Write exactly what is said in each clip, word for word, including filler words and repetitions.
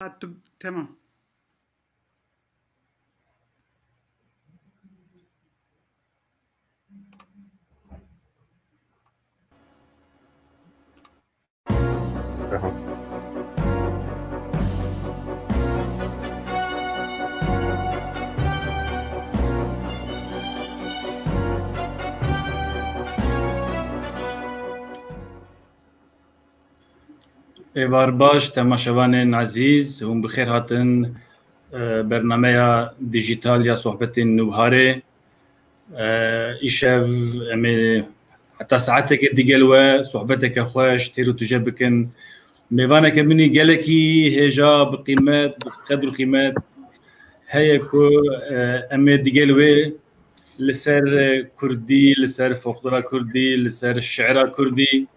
Ha, tu, tamam. Aha. Êvar baş, temaşevanên ezîz, hûn bi xêr hatin, e, bernameya dijîtal ya Sohbetên Nûbiharê. E, îşev em ê heta saetekê digel we sohbeteke xweş, têr û tije bikin. Mêvaneke min î gelekî hêja, bi qîmet, bi qedr û qîmet heye ku, e, em ê digel wê li ser, e, kurdî, li ser folklora kurdî, li ser şi'ra kurdî,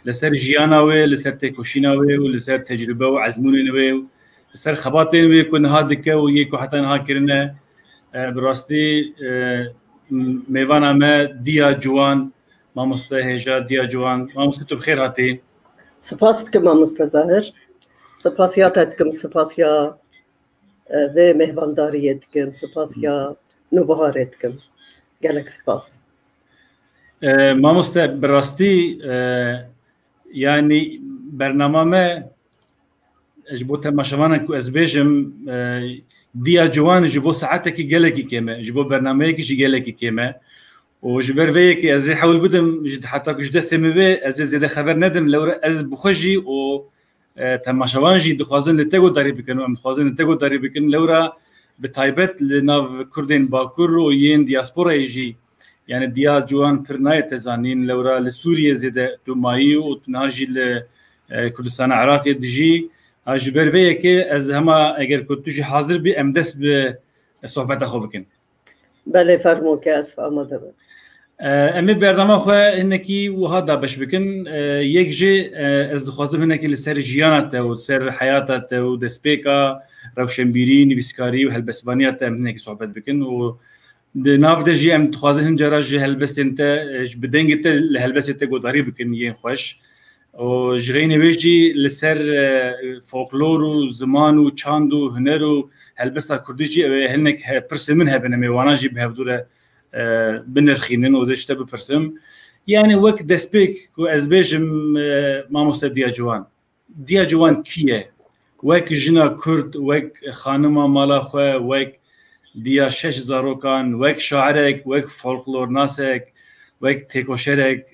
li ser jiyana wê, li ser têkoşîna wê û li ser tecrube û ezmûnên wê û li ser xebatên wê ku niha dike û yê ku heta niha kirine. E, bi rastî, e, m-, mêvana me Diya Ciwan, mamoste hêja Diya Ciwan. Mamoste, tu bi xêr hatî. Spas dikim, mamoste Zahir. Spasiya te dikim, spasiya, e, vê mêhvandariyê dikim, spasiya Nûbiharê dikim. Gelek spas. E, mamoste, bi rastî, e, yanî bernama me, ji bo temaşevanan ku ez bêjim, e, Diya Ciwan ji bo saetekî gelekî kêm e, ji bo bernameyekî jî gelekî kêm e. Û ji ber vê yekê ez ê hewl bidim, ji, heta ku ji destê min bê, ez ê zêde xeber nedim, lewra ez bi xwe jî û, e, temaşevan jî dixwazin li te guhdarî bikin û em dixwazin li te guhdarî bikin, lewra bi taybet li nav Kurdên Bakur û yên diasporayê jî, yani Diya Ciwan pir nayê te zanîn, lewra li Sûriyê zêde tu mayî û tu niha jî li, e, Kurdistana Iraqê dijî. Ha, ji ber vê yekê ez hema eger ku tu jî hazir bî, em dest bi sohbeta xwe bikin. Belê, fermo ke ez amade bim. E, em ê bernama xwe hinekî wiha dabeş bikin. E, yek jî, e, ez dixwazim hinekî li ser jiyana te û li ser heyata te û destpêka rewşenbîrî, nivîskarî û helbestvaniya te em hinekî sohbet bikin û di nav de jî em dixwazin hin cara ji helbestên te, e, ji bi dengê te li helbestê te guhdarî bikin yên xweş. Û ji xeynê wê jî li ser, e, folklor û ziman û çand û huner û helbesta kurdî jî ew ê hinek he-, pirsên min hebin, em ê wana jî bi hevdû re, e, binirxînin û ez ê ji te bipirsim. Yani wek destpêk ku ez bêjim, e, mamoste Diya Ciwan. Diya Ciwan kî ye? Wek jina Kurd, wek xanima mala xwe, wek diya şeş zarokan, wek şairek, wek folklornasek, wek têkoşerek,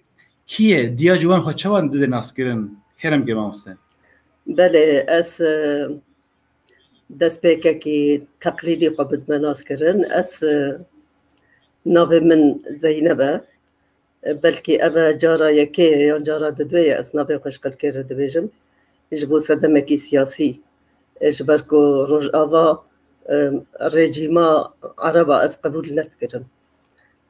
kî ye? Diya Ciwan xwe çawa dide naskirin? Kerem ke mamoste. Belê, ez, e, destpêkekî teqlîdî xwe bidime naskirin. Ez, e, navê min Zeyneb e. E, belkî ev e cara yekê ye yan cara didwê ye ez navê xwe ji xelkê re dibêjim. Ji bo sedemekî siyasî, e, ji ber ku Rojava, e, rejîma Ereba ez qebûl nedikirim.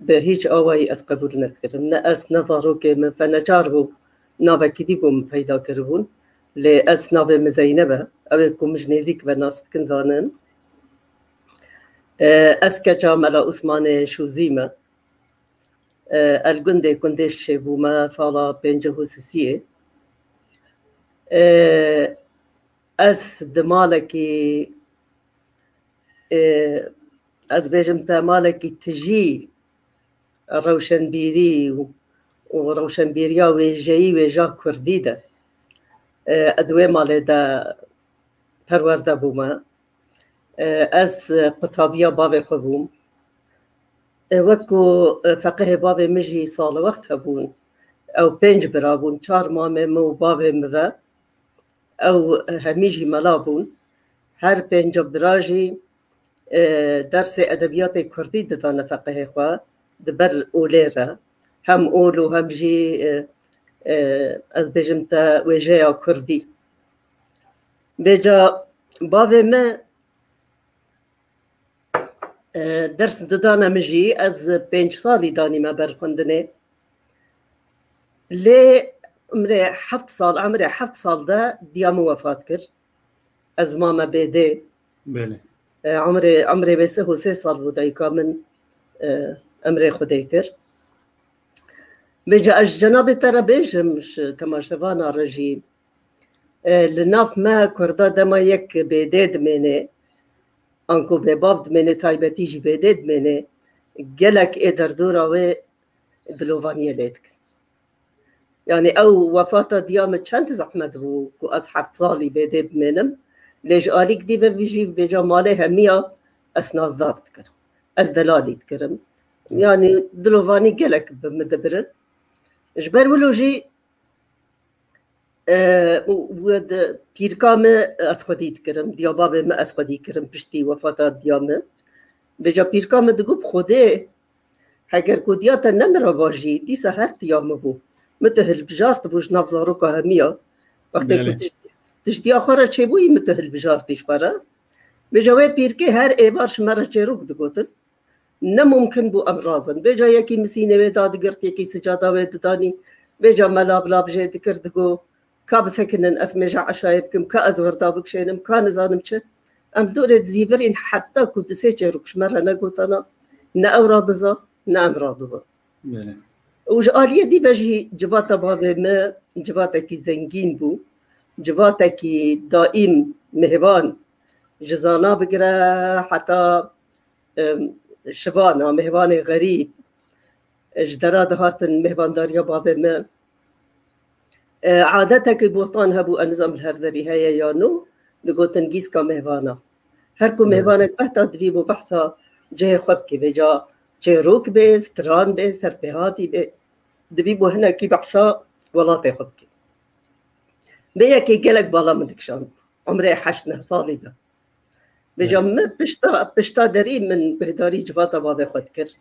Bi hîç awayî ez qebûl nedikirim. Ne ez, ne zarokê min, feneçar bû, navekî dî bû min peyda kiribûn. Lê ez, navê min Zeyneb e. Ew ê ku min ji nêzîk ve nas dikin, zanin. E, ez keça Mela Osmanê Şûzî me. E, ez li gundê Kundêş çêbûme sala pêncî û sisiyê. E, ez di malekî, e, ez bêjim te malekî tijî rewşenbîrî û, û rewşenbîriya wêjeyî, wêja kurdî de, e, ez di wê malê de perwerde bûme. E, ez qutabiya bavê xwe bûm. E, wek ku, e, feqihê bavê min jî saliwext hebûn, ew pênc bira bûn, çar mamê min û bavê min ve. Ew hemî jî mela bûn. Her pênca bira jî, e, dersê edebiyatê kurdî didane feqihê xwe di ber olê re. Hem ol û hem jî, e, e, ez bêjim te wêjeya kurdî. Vêca bavê me, e, ders didane min jî, ez pênc salî danîme ber xwendinê. Lê umrê heft sal, umrê heft sal de diya min wefat kir. Ez mame bê dê. Belê. E, umrê, umrê wê sih û sê sal bû dayika min, e, umrê Xwedê kir. Vêca ez ji cenabê te re bêjim, ji temaşevana re jî, E, li nav me Kurda dema yek bêdê dimêne, anku bêbav dimêne, taybetî jî bêdê dimêne, gelek ê derdora wê dilovaniyê lê dikin. Yani ew wefata diya min çend zehmet bû ku ez heft salî bêdê bimênim. Lê ji alîk dî ve vî jî vêca malê hemiya ez nazdar dikirim. Ez delalî dikirim. Yani dilovanî gelek bi min dibirin. Ji ber wilo jî, e, û, û di pîrka min ez xwedî dikirim, diya bavê min ez xwedî kirim piştî wefata diya min. Vêca pîrka min digot, bi Xwedê, heger ku diya te ne mirava jî, dîsa her diya min bû. Min tu hilbijartibû ji nav zaroka hemiya. Wextê ku Belê. tişt-, tiştiya xwe re çêbûyî, min tu hilbijartî ji xwe re. Vêca wê pîrkê her êvar ji me re çêrok digotin. Ne mumkin bû em razin. Vêca yekî misînê wê dadigirt, yekî sicada wê didanî. Vêca me lav lav jê dikir, digo, ka bisekinin, ez mêja eşayê bikim, ka ez wirda bikişênim, ka nizanim çi. Em li dorê dizîvirîn heta ku di sê çêrok ji me re negotana, ne ew radiza, ne em radizin. Belê. Û ji aliyê dî ve jî civata bavê me civatekî zengîn bû. Civatekî daîm mêvan, ji zana bigire heta, em, şivana, mêvanê xerîb, ji dera dihatin mêvandariya bavê me. E, adetekî botan hebû, ez nizam li her derî heye ya no, digotin gîska mêvana. Her ku Evet. mêvanek behta divî bû behsa cihê xwe bike, vêca çêrok bê, stran bê, serpêhatî bê, divî bû hinekî behsa welatê xwe bike. Vê yekê gelek bala min dikişand. Umrê heşt neh salî de. Vêca Evet. min pişta, pişta derî min guhdarî civata bavê xwe dikir.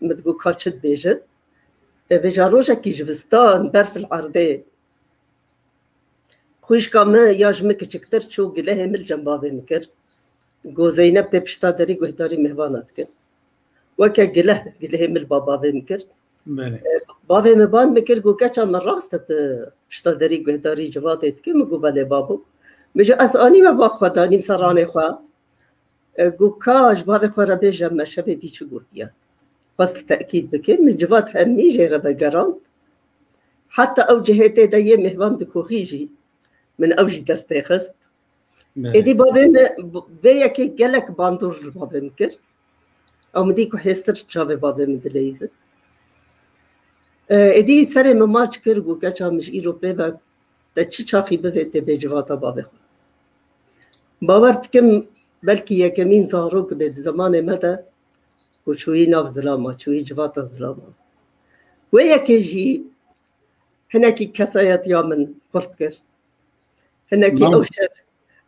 Min digot ka çi dibêjin. E, vêca rojekî zivistan, berf li erdê. Xwişka min ya ji min kiçiktir çû gilehê min li cem bavê min kir. Got Zeynep tê pişta derî guhdarî mêvana dikin. Weke gileh, gilehê min li ba bavê min kir. Belê. E, bavê min ban min kir, got keça min rast e, tu pişta derî guhdarî civatê dikî? Min got belê babo. Min ji ez anîme ba xwe, danîm ser ranê xwe. E, got ka ji bavê xwe re bêje me şevê dî çi gotiye. Xwest tekîd bike, min civat hemî jê re vegerand. Heta ew cihê tê de yê mêvan dikoxî jî min ew jî dertêxist. Evet. Êdî bavê min, vê yekê gelek bandor li bavê min kir. Ew min dî ku hêstir çavê bavê min dileyîzin. E, êdî serê min maç kir, got keça min ji îro pê ve te çi çaxî bivê tê bê civata bavê xwe. Bawer dikim belkî yekemîn zarok bê di zemanê me de ku çûyî nav zilama, çûyî civata zilama. Wê yekê jî hinekî kesayetiya min xurt kir. Hinekî Mam- ew şer,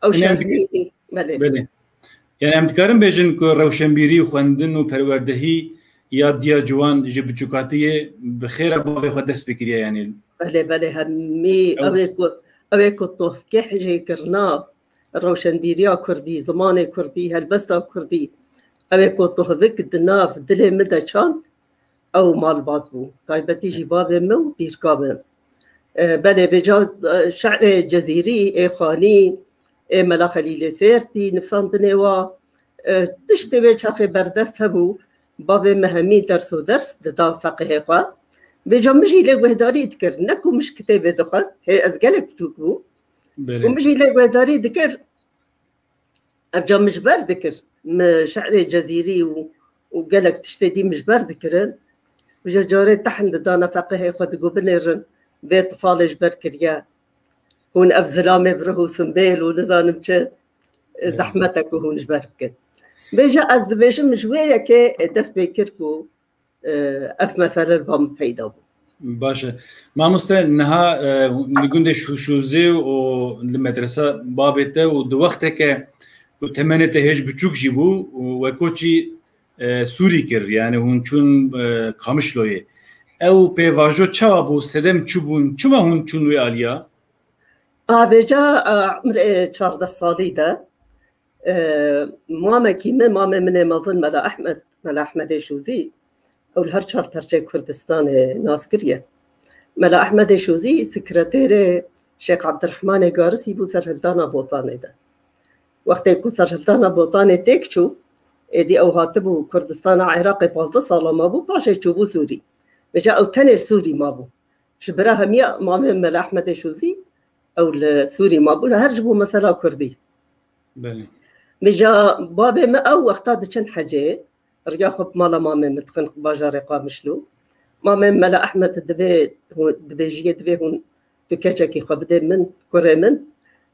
ew Hinekî şer nî, belê. Belê. Yani em dikarin bêjin ku rewşenbîrî, xwendin û perwerdehî ya diya ciwan ji biçûkatiyê bi xêra bavê xwe dest pê kiriye yani. Belê, belê, hemî Ew- ew ê ku, ew ê ku tovkeh jê kirina rewşenbîriya kurdî, zimanê kurdî, helbesta kurdî, ew ê ku tovik di nav dilê min de çand, ew malbat bû. Taybetî jî bavê min û pîrka min. E, belê, vêca, e, şe'rê Cezîrî, ê Xanî, ê Mela Xelîlê Sêrtî, nivsandinê wa, e, tiştê wê çaxê berdest hebû. Bavê min hemî ders û ders dida feqihê xwe. Vêca min jî lê guhdarî dikir. Ne ku min ji kitêbê dixwend, hê ez gelek biçûk bû. Belê. Û min jî lê guhdarî dikir. Ev ca min ji ber dikir. Min şe'rê Cezîrî û, û gelek tiştê dî min ji ber dikirin. Ji carê tehn didana feqihê xwe, digot binêrin, vê tifalê ji ber kiriye. Hûn ev zilamê bi ruh û simbêl û nizanim çi, Evet. zehmet e ku hûn ji ber bikin. Vêca ez dibêjim, ji wê yekê dest pê kir ku e, ev mesele li ba min peyda bû. Baş e. Mamoste, niha, e, li gundê Şû-, Şûzê û li medresa babê te û di wexteke ku temenê te hêj biçûk jî bû û we koçî, e, Sûrî kir, yani hûn çûn, e, Kamişloyê. Ew pêvajo çawa bû? Sedem çi bûn? Çima hûn çûn wê aliya? A vêca, e, umrê çardeh salî de, e, mamekî min, mamê min ê mezin Mela Ehmed, Mela Ehmedê Şûzî, ew li her çar perçeyê Kurdistanê nas kiriye. Mela Ehmedê Şûzî sekreterê Şêx Ebdirehmanê Garisî bû serhildana Botanê de. Wextê ku serhildana Botanê têk çû, êdî ew hatibû Kurdistana Iraqê pazdeh sala mabû, paşê çûbû Sûrî. Vêca ew tenê li Sûrî mabû. Ji bira hemiya mamê Mela Ehmedê Şûzî, Ew li Sûrî mabûn, her ji bo mesela Kurdî. Belê. Vêca babê me ew wexta diçin hecê, riya xwe bi mala mamê min dixin bajarê Qamişlo. Mamê Mela Ehmed dibê, dibêjiyê divê hûn tu keçekî xwe bidê min, kurê min,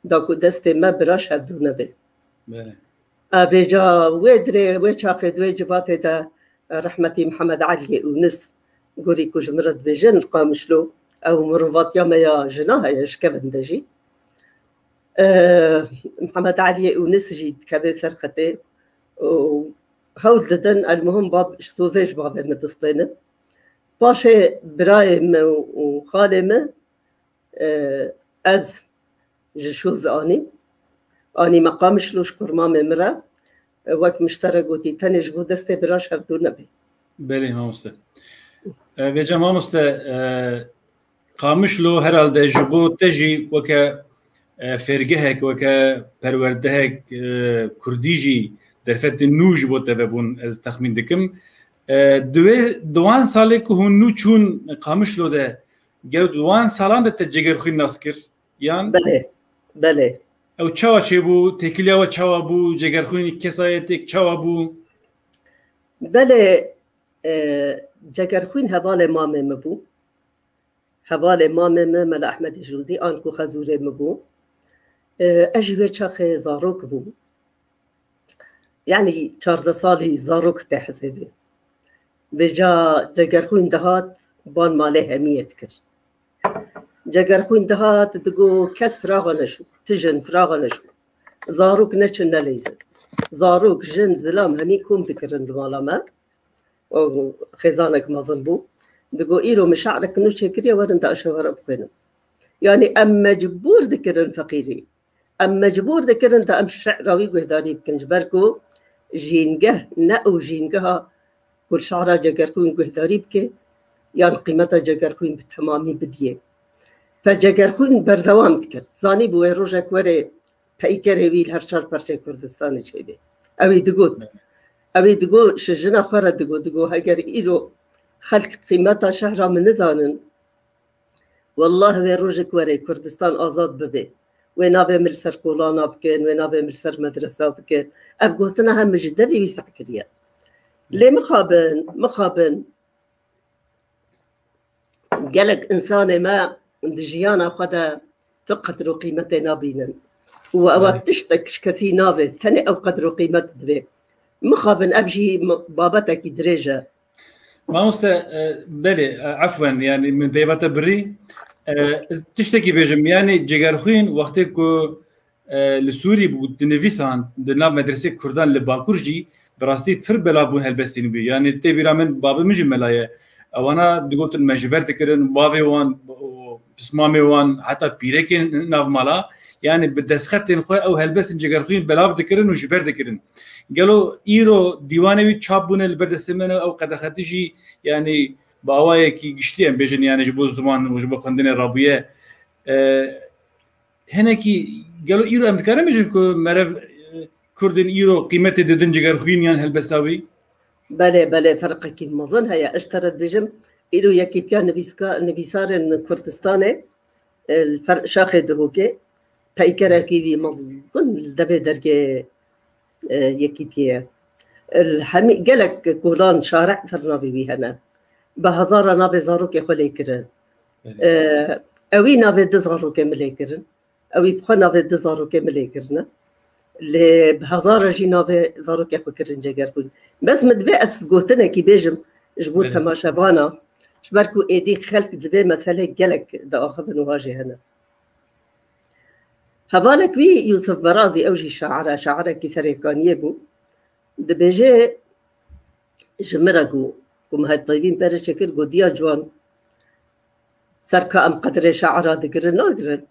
da ku destê me bira ji hevdû nebe. Belê. A vêca wê dirê, wê çaxê di wê civatê de rehmetî Mihemed Eliyê Ûnis gorî ku ji min re dibêjin li Qamişlo, ew mirovatiya me ya jina heye, ji kevin de jî. E, Mihemed Eliyê Ûnis jî dikeve ser xetê û hewl didin, elmuhim bab, ji sozê ji bavê min distênin. Paşê birayê min û xalê min, e, ez ji Şoz anî. Anî me Qamişlo ji kurmamê min re. E, wek min ji te re gotî, tenê ji bo destê bira ji hevdû nebe. Belê mamoste. E, vêca mamoste, e, Qamişlo herhalde ji bo te jî weke, e, fêrgehek, weke perwerdehek, e, kurdî jî derfetên nû ji bo te vebûn, ez texmîn dikim. E, di wê, di wan salê ku hûn nû çûn Qamişlo de, gelo di wan salan de te Cegerxwîn nas kir? Yan? Belê, belê. Ew çawa çêbû? Têkiliya we çawa bû? Cegerxwîn kesayetêk çawa bû? Belê, e, Cegerxwîn hevalê mamê min bû. Hevalê mamê min Mela Ehmedê Jozî, an ku xezûrê min bû. E, ez jî wê çaxê zarok bûm. Yanî çardeh salî zarok tê hesêbê. Vêca Cegerxwîn dihat, ban malê hemiyê dikir. Cegerxwîn dihat, digo kes firaxa neşû, tijin firaxa neşû. Zarok neçin neleyzin. Zarok, jin, zilam hemî kom dikirin li mala me. Û xêzanek mezin bû. Digo, îro min şe'rek nû çêkiriye, werin da ez ji we re bixwînim. Yanî em mecbûr dikirin feqîrî. Em mecbûr dikirin da em şe'ra wî guhdarî bikin, ji ber ku jîngeh ne ew jîngeha ku li şe'ra Cegerxwîn guhdarî bike, yan qîmeta Cegerxwîn bi temamî bidiyê. Fe Cegerxwîn berdewam dikir. Zanîbû wê rojek were peykerê wî li her çar parçeyê Kurdistanê çêbê. Ew ê digot, ew ê digot, ji jina xwe re digot, digot, heger îro xelk qîmeta şehra min nizanin, wellah wê rojek were Kurdistan azad bibe. Wê navê min li ser kolana bikin, wê navê min li ser medresa bikin. Ev gotina heme ji devê wî seh kiriye. Lê mixabin, mixabin, gelek însanê me di jiyana xwe de tu qedr û qîmetê nabînin. Û ewa tiştek ji kesî navê, tenê ew qedr û qîmet divê. Mixabin ev jî m-, babetekî dirêj e. Mamoste, e, belê, e, efwen, yani min peyva te birî. E, ez tiştekî bêjim, yani Cegerxwîn wextê ku e, li Sûrî bû, dinivîsan, di nav medresê Kurdan li Bakur jî bi rastî pir belav bûn helbestên wî. Yanî tê bîra min, babê min jî mela ye. Ewana digotin me ji ber dikirin, bavê wan, û pismamê wan, heta pîrekên nav mala, yanî bi destxetên xwe ew helbestên Cegerxwîn belav dikirin û ji ber dikirin. Gelo îro dîwanê wî çap bûne li ber destê me ne, ew qedexetî jî, yanî bi awayekî giştî em bêjin, yanî ji bo ziman û ji bo xwendinê rabûye. E, Hinekî, gelo îro em dikarin bêjin ku merev, e, Kurdên îro qîmetê didin Cegerxwîn yan helbesta wî? Belê, belê, ferqekî mezin heye. Ez ji te re dibêjim, îro Yekîtiya Nivîska-, Nivîsarên Kurdistanê, e, li fer-, şaxê Duhokê, peykerekî wî mezin li devê dergê, e, Yekîtiyê ye. Li hemî gelek kolan, şare ser navê wî hene. Bi hezara navê zarokê xwe lê kirin. Belê. E, ewî navê du zarokê min lê kirin. Ewî bi xwe navê du zarokê min lê kirine. Lê bi hezara jî navê zarokê xwe kirin Cegerxwîn. Bes min divê ez gotinekî bêjim ji bo Belê. temaşevana. Ji ber ku êdî xelk di vê meselê gelek diaxivin û hajê hene. Hevalek wî Yûsif Verazî, ew jî şair e, şairekî serêkaniyê bû. Dibêje, ji min re got, ku min hevpeyvîn pere çêkir, got, diya ciwan, ser ka em qedrê şaira digirin, nagirin.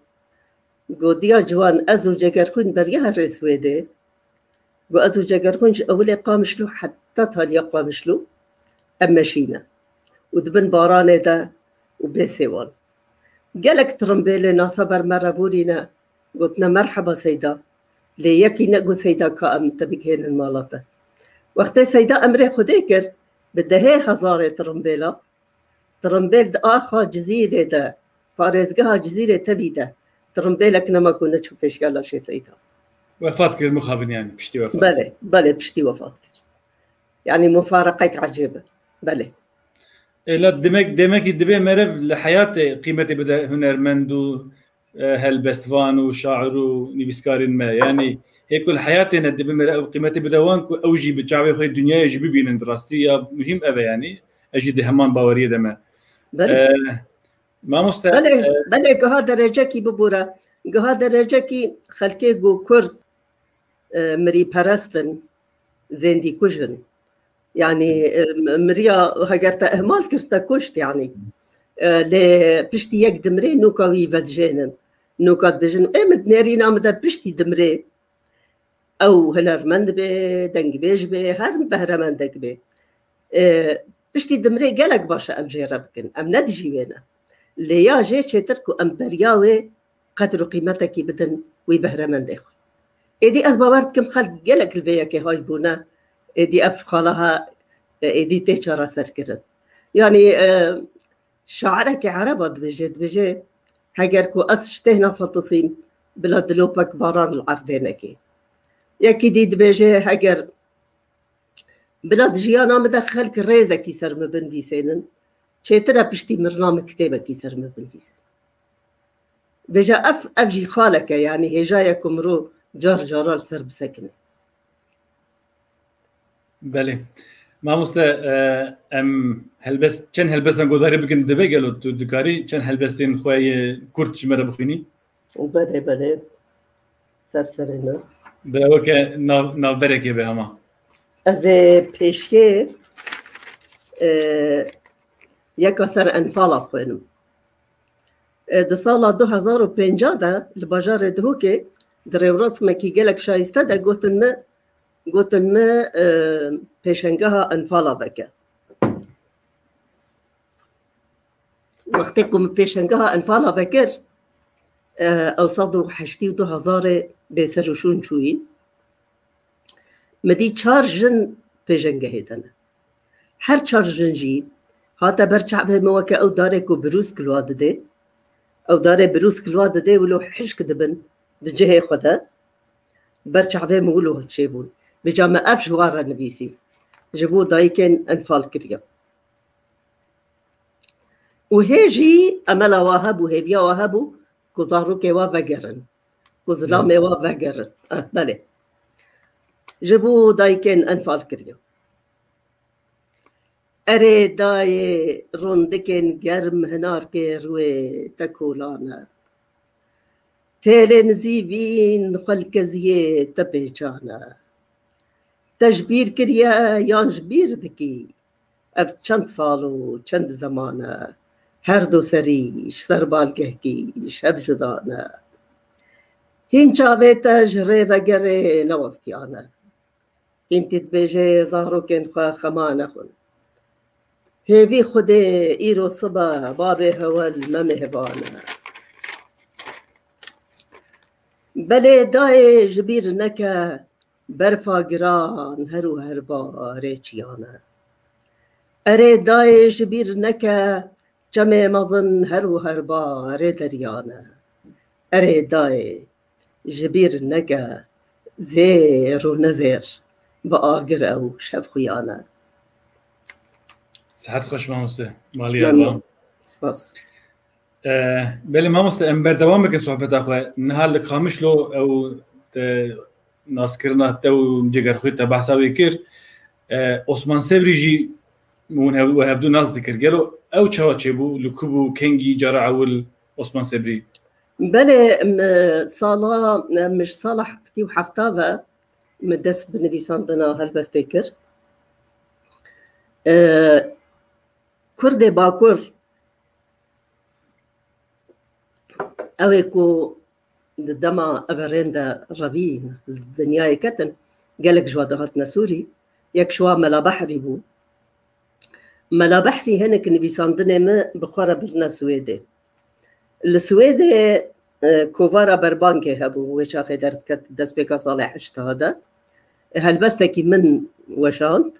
Got, diya ciwan, ez û Cegerxwîn beriya herê Swêdê. Got, ez û Cegerxwîn ji ewilê Qamişlo heta taliya Qamişlo em meşî ne. Û di bin baranê de û bê sêwan. Gelek tirimbêlê nasa ber me re borîne, gotine, merheba Seyda. Lê yekî negot, Seyda, ka em te bigihênin mala te. Wextê Seyda emrê Xwedê kir, bi dehê hezarê tirimbêla, tirimbêl di axa Cizîrê de, parêzgeha Cizîrê tevî de, Tirimbêlek nema ku neçû pêşgala Şêx Seyda. Wefat kir mixabin yani, piştî wefat. Belê, belê, piştî wefat kir. Yani mufareqek ecêb e. Belê. Êla demek, demekî divê meriv li heyatê qîmetê bide hunermend û, e, helbestvan û şair û nivîskarên me. Yani hê ku li heyatê ne divê meriv ew qîmetê bide wan ku ew jî bi çavê xwe dinyayê jî bibînin, bi rastî ya muhîm ev e yani. Ez jî di heman baweriyê de me. Belê. E, mamoste, Belê, e, belê, giha derecekî bibûre. Giha derecekî xelkê ku Kurd, e, mirîperest in, zêndîkuj in. Yani, e, miriya heger te ihmal kir, te kuşt yani. E, lê piştî yek dimrê nûka wî vedijênin. Nûka dibêjin, ê min nêrîna min de piştî dimrê. Ew hunermend be, dengbêj be, her behremendek be. E, piştî dimrê gelek baş e em jê re bikin. Em ne dijî wê ne. Lê ya jê çêtir ku em beriya wê qedr û qîmetekî bidin wî behremendê xwe. Êdî ez bawer dikim xelk gelek li vê yekê hay bûne. Êdî ev xala ha, êdî tê çareserkirin. Yanî, e, şairekî ereba dibêje, dibêje, heger ku ez ji têhna fetisîm, bila dilopek baran li erdê nekê. Yekî dî dibêje, heger bila di jiyana min de xelk rêzekî ser min binivîsênin, çêtir e piştî mirina min kitêbekî ser min binivîsin. Vêca ev, ev jî xalek e, yanî hêja ye ku mirov car cara li ser bisekine. Belê. Mamoste, e, em helbest, çend helbestan guhdarî bikin dibe, gelo tu dikarî çend helbestên xwe yê kurt ji me re bixwînî? Belê, belê. Ser serê me. Bi weke nav-, navberekê be hema. Ez ê pêşkê, e, yeka ser Enfala xwênim. E, di sala du hezar û pênc de li bajarê Duhokê di rêwrasmekî gelek şayiste de gotin me, gotin me, e, pêşengeha Enfala veke. Wextê ku min pêşengeha Enfala vekir, e, ew sed û heştî û du hezarê bêser û şûn çûyî. Min dî çar jin pêşengehê de ne. Her çar jin jî hate ber çavê min weke ew darê ku birûsk li wa didê. Ew darê birûsk li wa didê wilo hişk dibin di cihê xwe de. Ber çavê min wilo çêbûn. Vêca me ev ji wan re nivîsî. Ji bo dayikên Enfal kiriye. Û hê jî emela wa hebû, hêviya wa hebû ku zarokê wa vegerin, ku zilamê wa vegerin. Ah, belê. Ji bo dayikên Enfal kiriye. Erê dayê rondikên germ hinarkê rûyê te kolan e. Têlên zîvîn xwe li keziyê te pêçan e. Te ji bîr kiriye yan ji bîr dikî? Ev çend sal û çend zeman e, her du serî ji ser balgehkî ji hev cuda ne. Hîn çavê te ji rêvegerê newestiyane. Hîn tê dibêje zarokên xwe xema nexwin. Hêvî Xwedê îro sibe babê hewe li me mêvan e. Belê dayê ji bîr neke, berfa giran her û her barê çiyane. Erê dayê ji bîr neke, çemê mezin her û her barê deryane. Erê dayê ji bîr neke, zêr û nezêr bi agir ew şev xuyane. Sihet xweş mamoste. Maliya Memnun. Spas. Ee, belê mamoste, em berdewam bikin sohbeta xwe. Niha li Qamişlo ew, e, naskirina te û cêgerxwî te behsa wê kir. E, Osman Sebrî jî hûn hev-, we hevdû nas dikir. Gelo ew çawa çêbû? Li ku bû? Kengî cara ewil Osman Sebrî? Belê, em, e, sala, em, ji sala heftî û hefta ve min dest bi nivîsandina helbestê kir. E, Kurdê Bakur, ew ê ku di dema everên de revî li dinyayê ketin, gelek ji wan dihatine Sûrî, yek ji wan Mela Behrî bû. Mela Behrî hinek nivîsandinê min bi xwe re birine Swêdê. Li Swêdê, e, kovara Berbangê hebû, wê çaxê derdiket destpêka salê heşta de. E, helbestekî min weşand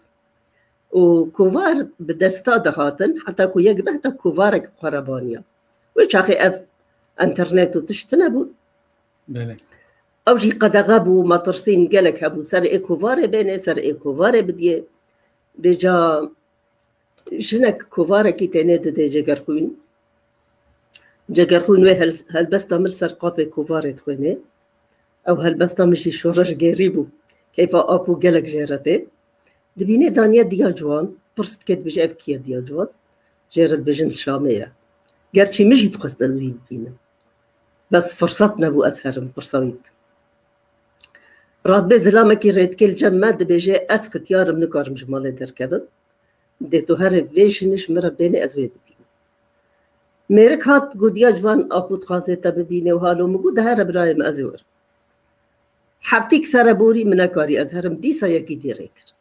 û kovar bi desta dihatin, heta ku yek bihta kovarek bi xwe re baniya. Wê çaxê ev Enternet û tişt tune bûn. Ew jî qedexe bû, metirsîn gelek hebû. Ser ê kovarê bênê, ser ê kovarê bidiyê. Vêca jinek kovarekî tênê didê Cegerxwîn. Cegerxwîn wê hel-, helbesta min li ser qapê kovarê dixwênê. Ew helbesta min jî şoreş gêrî bû. Keyfa Apo gelek jê re tê. Dibînê daniye diya ciwan, pirs dike dibêje, "Ev kî ye diya ciwan?" Jê re dibêjin, "Şamê ye." Gerçî min jî dixwest ez wî bibînim. Bes firsat nebû ez herim pirsa wî bikim. Radbê zilamekî rê dike li cem me, dibêje, "Ez xitiyar im, nikarim ji malê derkevim. Dê tu here vê jinî ji min re bênê, ez wê bibînim." Mêrik hat, got, "Ya ciwan, Apo dixwaze te bibîne û halo." Min got, "De here birayê min, ez ê werim." Heftêk sere borî, min nekarî ez herim, dîsa yekî dî rê kir.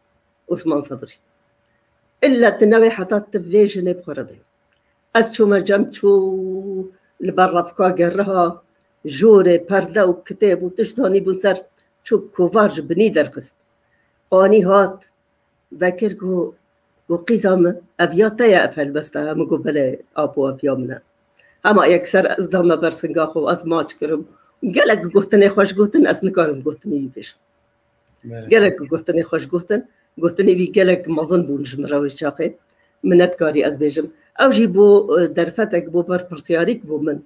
Osman Sebrî. Îlle tu newê heta tu vê jinê bi xwe re bê. Ez çûme cem, çû li ber refka geriha, jorê, perde û kitêb û tişt danîbûn ser, çû kovar ji binî derxist. Anî hat, vekir, got, got, "Qîza min, ev ya te ye, ev helbesta ye?" Min got, "Belê Apo, ev ya min e." Hema yekser ez dame ber singa xwe û ez maç kirim. Gelek gotinê xweş gotin, ez nikarim gotinê wî bêjim. Gelek gotinê xweş gotin, gotinê wî gelek mezin bûn ji min re wê çaxê. Min nedikarî ez bêjim. Ew jî bû, e, derfetek, bû berpirsiyarîk bû min.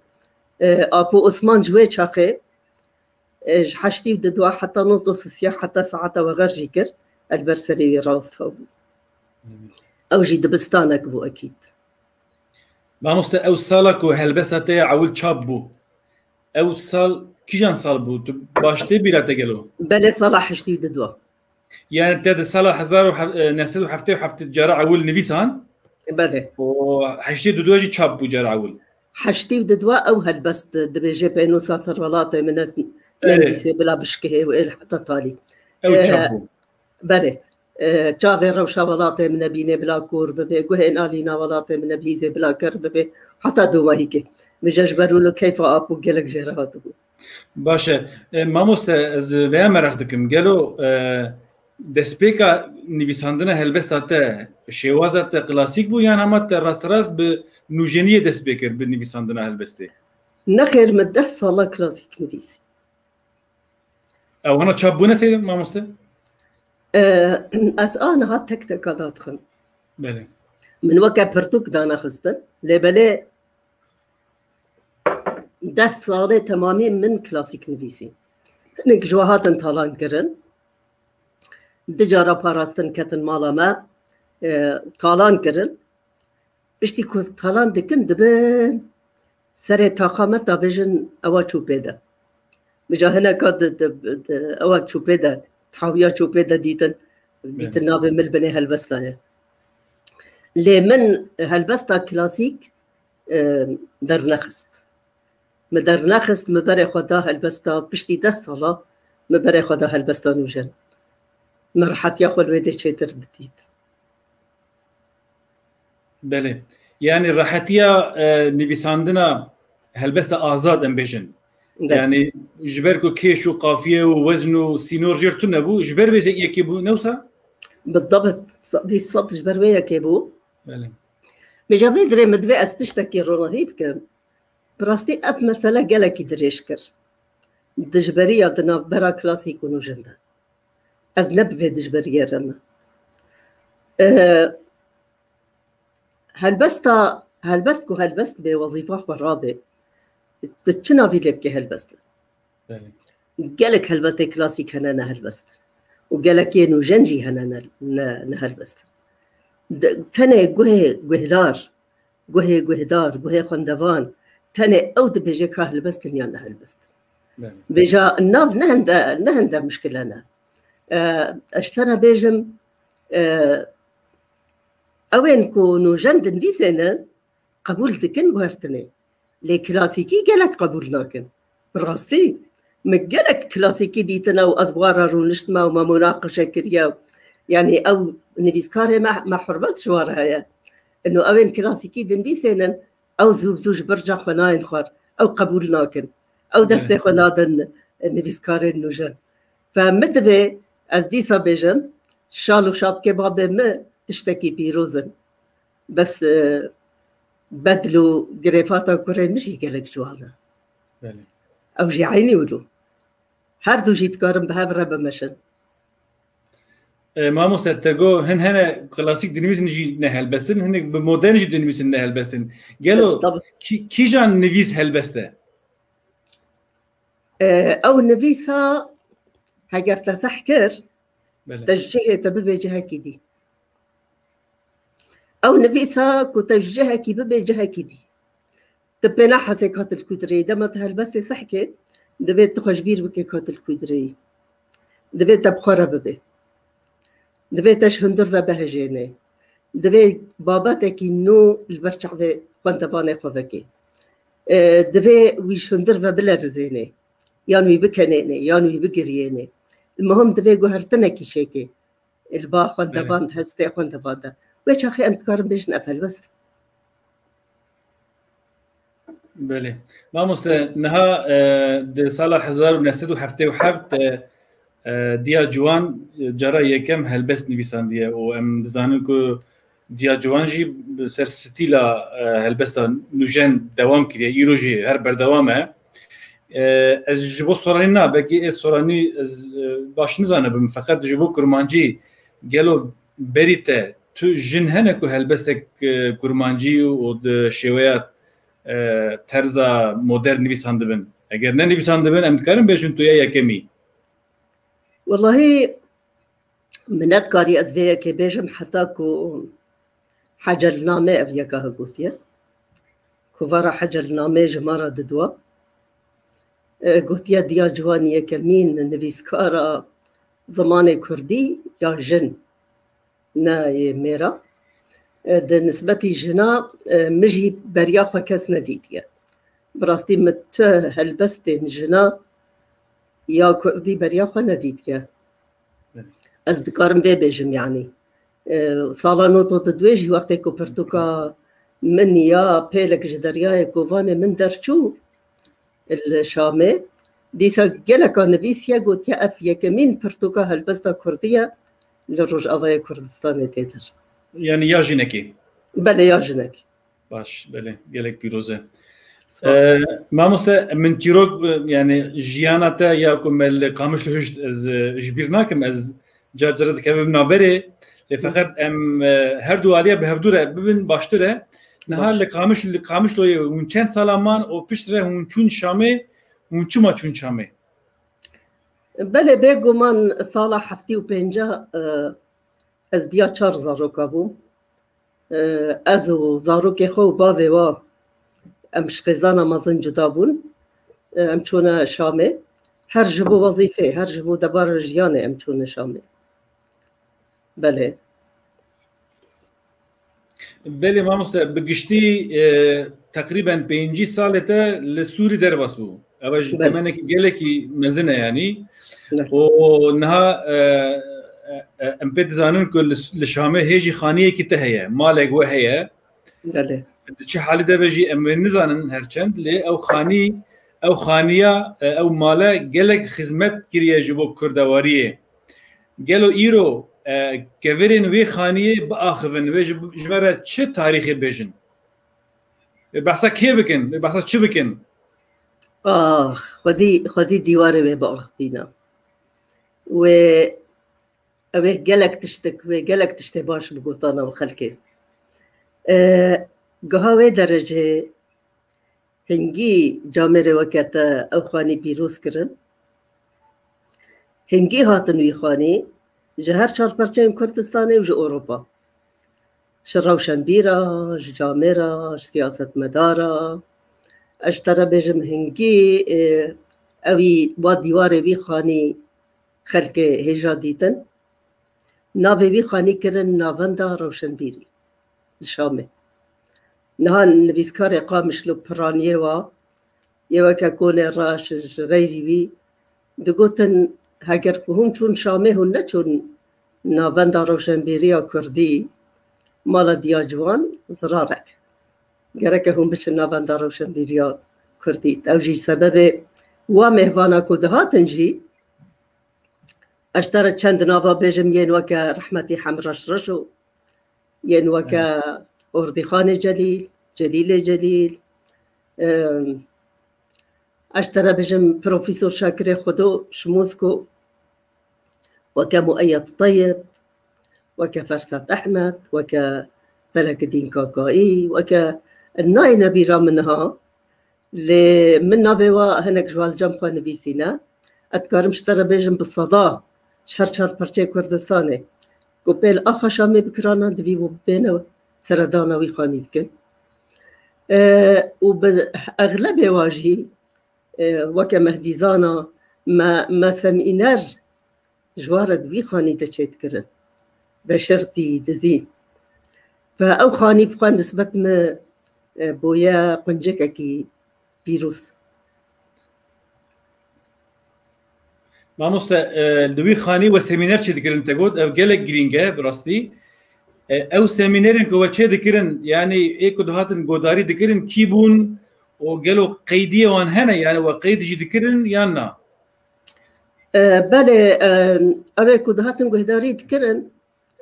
E, Apo Osman ji wê çaxê, e, ji heştî û didwa heta nod û sisiya heta saeta wexer jî kir, ez li ber serê wî rast hebû. Ew jî dibistanek bû ekîd. Mamoste, ew sala ku helbesta te ya ewil çap bû, ew sal kîjan sal bû? Tu baş tê bîra te gelo? Belê, sala heştî û didwa. Yani te di sala hezar û neh sed û heftê û heft cara ewil nivîsand? Belê. Û heştê û didwa jî çap bû cara ewil? Heştê û didwa ew helbest dibêje, "Pênûsa ser welatê min, ez nivîsê bila bişkihê û êl heta talî." Ew çap bû. Belê. E, çavê rewşa welatê min nebîne bila kor bibe, guhê nalîna welatê min nebîzê bila ker bibe, heta domahîkê. Min ji ber wilo keyfa Apo gelek jê re hatibû. Baş e. E, mamoste, ez vêya meraq dikim. Gelo, e, destpêka nivîsandina helbesta te, şêwaza te klasîk bû yan hema te rasterast bi nûjeniyê dest pê kir bi nivîsandina helbestê? Nexêr, min deh sala klasîk nivîsî. Ewana çap bûne sê mamoste? E, ez aniha tek teka dadixim. Belê. Min weke pirtûk danaxistin. Lê belê deh salê temamî min klasîk nivîsî. Hinek ji we hatin talan kirin. Du cara parastin ketin mala me, e, talan kirin. Piştî ku talan dikin, dibin serê taxa me, ta bêjin, "Ewa çû pê de." Min ca hineka di, di, di, ewa çû pê de, tawiya çû pê de dîtin, dîtin navê min li binê helbesta ye. Lê min helbesta klasîk, e, dernexist. Min dernexist, min berê xwe da helbesta, piştî deh sala min berê xwe da helbesta nûjen. Min rehetiya xwe li wê dê çêtir didît. Belê. Yani rehetiya, e, nivîsandina helbesta azad, em bêjin. Belê. Yani ji ber ku kêş û qafiye û wezn û sînor jêr tune bû, ji ber vê yekê bû, ne wisa? Bidabit, sedî sed ji ber wê yekê bû. Belê. Mêja vê dirê min divê ez tiştekî ronahî bikim. Bi rastî ev mesele gelekî dirêj kir. Dijberiya di navbera klasîk û nûjen de. Ez ne bi vê dijberiyê re me. E, helbesta, helbest ku helbest bê, wezîfa xwe rabe. Tu çi navî lê bikê helbest? Belê. Gelek helbestê klasîk hene ne helbest. Û gelek yê nûjen jî hene ne, ne, ne helbest. De, tenê guhê guhdar, guhê guhdar, guhê xwendevan, tenê ew dibêje ka helbest in yan ne helbest. Belê. Vêca nav ne hende, ne hende mişkile ne. E, ez ji te re bêjim, e, ewên ku nûjen dinivîsênin, qebûl dikin guhertinê. Lê klasîkî gelek qebûl nakin. Bi rastî, min gelek klasîkî dîtine û ez bi wan re rûniştime û me munaqeşe kiriye. Yanî ew nivîskarê me, me hurmet ji wan re heye. Ino ewên klasîkî dinivîsênin, ew zû bi zû ji birca xwe nayên xwar. Ew qebûl nakin. Ew destê xwe nadin nivîskarên nûjen. Fe min divê ez dîsa bêjim, şal û şapkê babê min tiştekî pîroz in. Bes, e, bedl û girêfata kurê min jî gelek ciwan e. Belê. Ew jî eynî wilo. Her du jî dikarin bi hev re bimeşin. E, mamoste, te got hin hene klasîk dinivîsin jî ne helbestin, hinek bi modern jî dinivîsin ne helbestin. Gelo kî, kîjan nivîs helbest e? E, ew nivîsa heger te zeh kir, te ji cihê te bibê cihekî dî. Ew nivîsa ku te ji cihekî bibê cihekî dî. Tu pêna hesê ka tu li ku dirêyî. Dema tu helbestê sehkê, divê tu xwe ji bîr bikê ka tu li ku dirêyî. Divê te bi xwe re bibê. Divê te ji hundir ve bihejênê. Divê babetekî nû li ber çavê xwendevanê xwe vekê. E, divê wî ji hundir ve bilerizênê. Yan wî bikenênê, yan wî bigiriyênê. Li muhim divê guhertinekî çêkê. Li ba xwendevan, hestê xwendevan de. Wê çaxê em dikarin bêjin ev helbest. Belê. Mamoste, niha, e, di sala hezar û neh sed û heftê û heft de, e, Diya Ciwan, e, cara yekem helbest nivîsandiye û em dizanin ku Diya Ciwan jî bi ser stîla, e, helbesta nûjen dewam kiriye. Îro jî her berdewam e. E, ez ji bo soranî na, belkî ê soranî ez, e, baş nizanibim. Feqet ji bo kurmancî gelo berî te tu jin hene ku helbestek, e, kurmancî û di şêweya, e, terza modern nivîsandibin? Eger ne nivîsandibin, em dikarin bêjin tu ya yekemî. Wellahî, min nedkarî ez vê yekê bêjim heta ku Hecelname ev yeka gotiye. Kovara Hecelname ji me re didiwa. E, gotiye Diya Ciwan yekemîn nivîskara zimanê kurdî ya jin, ne yê mêra. E, di nisbetî jina, e, min jî beriya xwe kes nedîtiye. Bi rastî min tu helbestên jina ya kurdî beriya xwe nedîtiye. Ez dikarim vê bêjim, yanî, e, sala nod û du jî wextê ku pirtûka min ya Pêlek ji Deryayê Kovanê min derçû li Şamê, dîsa geleka nivîsiye, gotiye ev yekemîn pirtûka helbesta kurdî ye li Rojavayê Kurdistanê tê der. Yanî ya jinekê? Belê, ya jinekê. Baş, belê, gelek pîroz e. Spas. Ee, mamoste, min çîrok, e, yani jiyana te ya ku me li Qamişlo hişt, ez, e, ji bîr nakim, ez car car dikevim navberê. Lê feqet em, e, her du aliya bi hevdû re bibin baştir e. Niha li Qamiş-, li Qamişloyê hûn çend sala man û piştre hûn çûn Şamê, hûn çima çûn Şamê? Belê, bêguman sala heftê û pênca, e, ez diya çar zaroka bûm. E, ez û zarokê xwe û bavê wa, em ji xêzana mezin cuda bûn. E, em çûne Şamê. Her ji bo wezîfê, her ji bo debara jiyanê em çûne Şamê. Belê. Belê mamoste, bi giştî, e, teqrîben pêncî salê te li Sûrî derbas bû. Ev ji temenekî gelekî mezin e yanî. Û niha, e, e, e, em pê dizanin ku li, li Şamê hê jî xaniyekî te heye, malek we heye. Belê. Di çi halî de be jî em wê nizanin her çend, lê ew xanî, ew xaniya, e, ew male gelek xizmet kiriye ji bo kurdewariyê. Gelo îro, e, kevirên wê xaniyê biaxivin, wê ji, ji me re çi tarîxê bêjin? Wê behsa kê bikin? Wê behsa çi bikin? Ax, xwezî, xwezî dîwarê wê biaxivîna. Wê, ew ê gelek tiştek, wê gelek tiştê baş bigotana bi xelkê. E, giha wê derecê hingî camêrê weke te ew xanî pîroz kirin. Hingî hatin wî xanî ji her çar perçeyên Kurdistanê û ji Ewropa. Ji rewşenbîra, ji camêra, ji siyasetmedara. Ez ji te re bêjim hingî, e, ewî wa dîwarê wî xanî xelkê hêja dîtin. Navê wî xanî kirin Navenda Rewşenbîrî li Şamê. Niha nivîskarê Qamişlo piraniyê wa, yê weke Konê Reş ji xeyrî wî, digotin, heger ku hûn çûn Şamê, hûn neçûn Navenda Rewşenbîriya Kurdî, mala Diya Ciwan, zirarek. Gereke hûn biçin Navenda Rewşenbîriya Kurdî. Ew jî sebebê wa mêvana ku dihatin jî, ez ji te re çend nava bêjim, yên weke rehmetî Hemreş Reşo, yên weke Ordîxanê Celîl, Celîlê Celîl, em, Ez ji te re bijim, Profesor Şakirê Xwedo ji Mosko, weke Mueyyed Teyib, weke Fersat Ehmed, weke Felekidîn Kakaî, weke nayêne bîra min niha, lê min navê wa hinek ji wan li cem xwe nivîsîne. Ez dikarim ji te re bêjim bi seda, ji her çar perçeyê Kurdistanê ku pê li axa Şamê bikirana, divî bû bêne seredana wî xanî bikin. E, û bi exlebê wa jî, e, weke Mehdîzana me, me semîner ji wa re di wî xanî de çêdikirin. Beşirtî, dizî. Ve ew xanî bi xwe nisbet min, e, bûye quncikekî pîroz. Mamoste, e, li wî xanî we semîner çêdikirin, te got, ev gelek girîng e, bi rastî. E, ew semînerên ku we çêdikirin, yanî ê ku dihatin godarî dikirin, kî bûn û gelo qeydiyê wan hene, yanî we qeyd jî dikirin yan na? E, belê, e, ew ê ku dihatin guhdarî dikirin,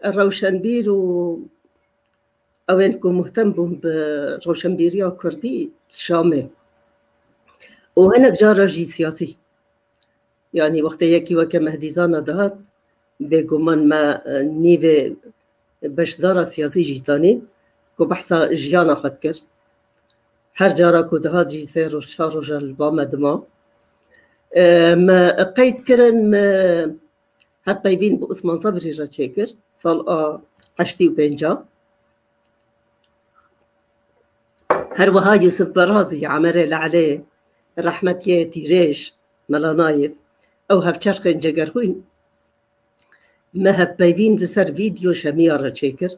rewşenbîr û ewên ku muhtem bûn bi rewşenbîriya kurdî li Şamê û hinek cara jî siyasî. Yanî wextê yekî weke Mehdî Zana dihat, bêguman me, e, nîvê beşdara siyasî jî tanî ku behsa jiyana xwe dikir. Her cara ku dihat jî sê roj, çar roja li ba me dima. E, me qeyd kirin, me hevpeyvîn bi Osman Sebrî re çêkir, sal a heştî û pênc. Her wiha Yûsif Berazî, Emerê Le'lê, rehmetiyê Tîrêj, Mela Nayîf, ew hevçerxên cegerxwîn, me hevpeyvîn li ser vîdeo Şemiya re çêkir.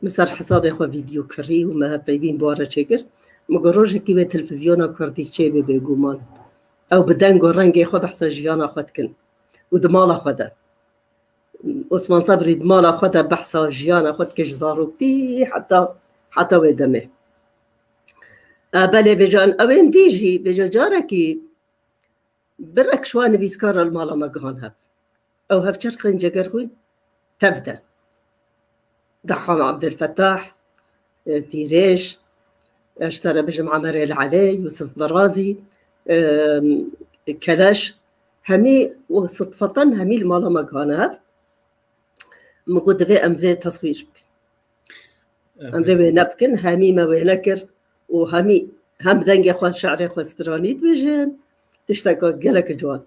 Min ser hesabê xwe vîdeo kirî û me hevpeyvîn bi wan re çêkir. Min got, rojekî wê televîzyona kurdî çêbe bêguman. Ew bi deng û rengê xwe behsa jiyana xwe dikin û di mala xwe de. Osman Sebrî di mala xwe de behsa jiyana xwe dike, ji zaroktî heta, heta wê demê. E, belê vêcan, ew ên dî jî, vêca carekî birek ji wan nivîskara li mala me gihan hev. Ew hevçerxên cegerxwîn tev de. Deham Abdulfetah, e, Tîrêj, e, ji te re bijim Emerê Le'lê, Yûsif Berazî, e, Keleş, hemî û sidfeten hemî li mala me gihane hev. Min got, divê em vê teswîr bikin. Em vê wêne bikin, hemî me wêne kir û hemî hem dengê xwe, şe'rê xwe stranî dibêjin, tişteka gelek ciwan.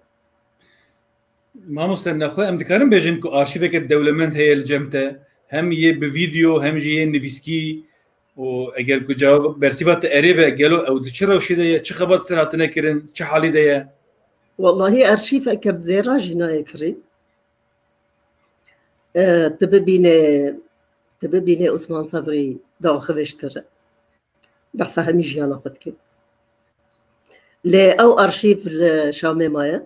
Mamoste, nexwe em dikarin bêjin ku arşîveke dewlemend heye li cem te, hem yê bi vîdeo, hem jî yê nivîskî û eger ku cewab, bersîva te erê be, gelo ew di çi rewşê de ye, çi xebat ser hatine kirin, çi halî de ye? Wellahî arşîveke bi zêra jî nayê kirî. E, tu bibîne, tu bibîne Osman Sebrî diaxivê ji te re. Behsa hemî jiyana xwe dike. Lê ew arşîv li Şamê maye.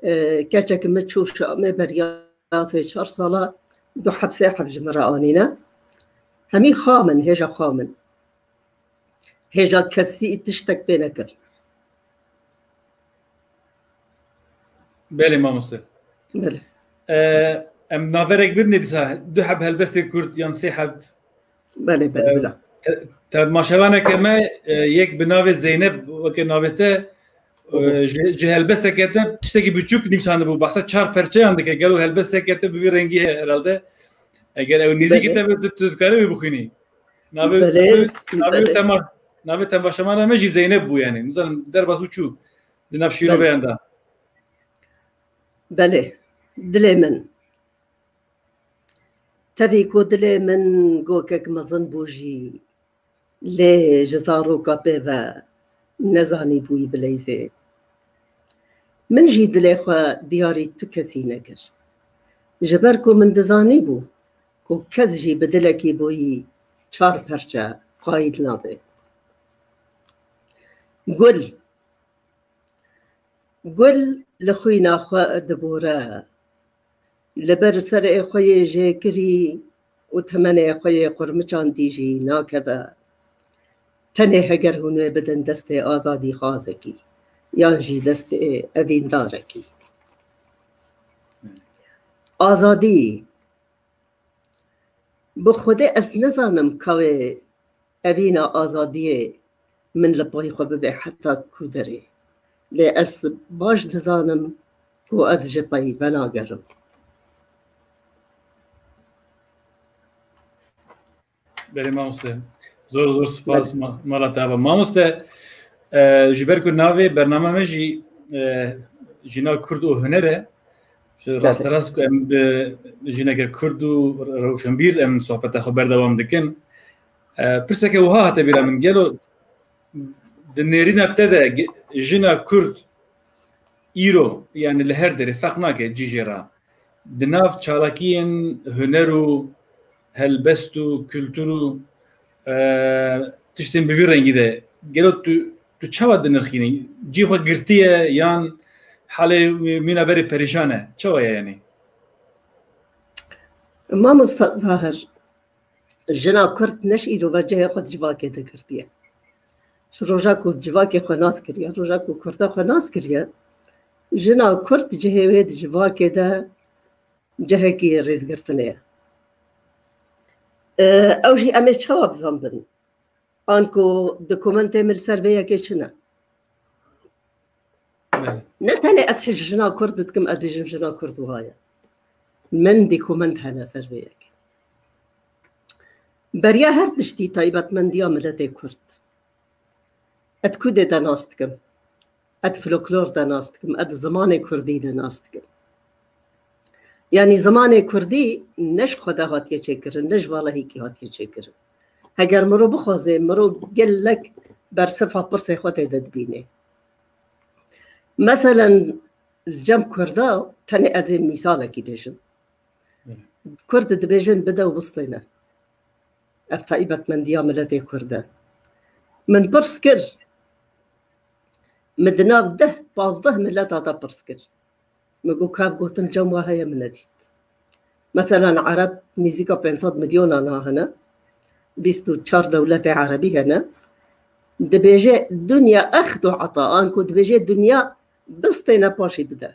E, keçek min çû Şamê beriya sê çar sala du heb sê heb ji min re anîne. Hemî xwe min, hêja xwe min. Hêja kesî tiştek pê nekir. Belê mamoste. Belê. E, em naverek bidinê dîsa, du heb helbestê kurt yan sê heb. Belê, belê, e, bila. Te-, temaşevaneke me, e, yek bi navê Zeynep, weke navê te, e, ji, ji helbesteke te tiştekî biçûk nivîsandibû. Behsa çar perçeyan dike. Gelo helbesteke te bi vî rengî heye herhalde. Eger ew nêzîkî te be, tu, tu dikarî wî bixwînî. Navê, belê, navê, navê belê. Tema-, navê temaşevana me jî Zeynep bû yani. Nizanim derbas bû çû. Di nav şîroveyan de. Belê. Dilê min. Tevî ku dilê min gokek mezin bû jî, lê ji zaroka pê ve nezanîbûyî bileyzê. Min jî dilê xwe diyarî tu kesî nekir. Ji ber ku min dizanîbû ku kes jî bi dilekî bûyî çar perçe qayîl nabe. Gul. Gul li xwîna xwe dibore. Li ber serê xwe yê jêkirî û temenê xwe yê qurmiçandî jî nakeve. Tenê heger hûn wê bidin destê azadîxwazekî, yan jî destê evîndarekî. Azadî. Bi Xwedê ez nizanim ka wê evîna azadiyê min li payî xwe bibe heta ku derê. Lê ez baş dizanim ku ez ji pey venagerim. Belê mamoste. Zor zor spas. Belê. Ma-, mala te ava. Mamoste, e, ji ber ku navê bername me jî, e, jîna Kurd û huner e. Ji Belê. Rasterast ku em bi jineke Kurd û rewşenbîr em sohbeta xwe berdewam dikin. E, pirseke wiha hate bîra min. Gelo di nêrîna te de ge-, jina Kurd îro, yani li her derê ferq nake cî jê re, di nav çalakiyên huner û helbest û kultur û, e, tiştên bi vî rengî de, gelo tu, tu çawa dinirxînî? Cî xwe girtiye yan halê mîna berê perîşan e? Çawa ye yani? Mamosta Zahir, jina Kurd ne ji îro ve cihê xwe di civakê de girtiye. Ji roja ku civakê xwe nas kiriye, roja ku Kurda xwe nas kiriye, jina Kurd cihê wê di civakê de cihekî rêzgirtinê ye. E, ew jî em ê çawa bizanbin? Anku dokumentê min li ser vê yekê çi ne? Belê. Ne tenê ez hej jina Kurd dikim, ez bêjim jina Kurd wiha ye. Min dokument hene ser vê yekê. Beriya her tiştî taybetmendiya miletê Kurd. Ez Kurdê de nas dikim. Ez folklor de nas dikim. Ez zimanê Kurdî de nas dikim. Yanî zimanê Kurdî ne ji xwe de hatiye çêkirin, ne ji valahîkî hatiye çêkirin. Heger mirov bixwaze, mirov gelek bersiva pirsê xwe tê de dibîne. Meselen, li cem Kurda tenê ez ê mîsalekî bêjim. Kurd dibêjin bide û bistêne. Ev taybetmendiya miletê Kurd e. Min pirs kir, min di nav deh, pazdeh mileta de pirs kir. Min got, ka ev gotin cem we heye, min nedît. Meselen, Ereb nîzîka pênc sed milyonan hene. Bîst û çar dewletê Erebî hene. Dibêje dinya exdu ata, anku dibêje dinya bistêne paşî bide.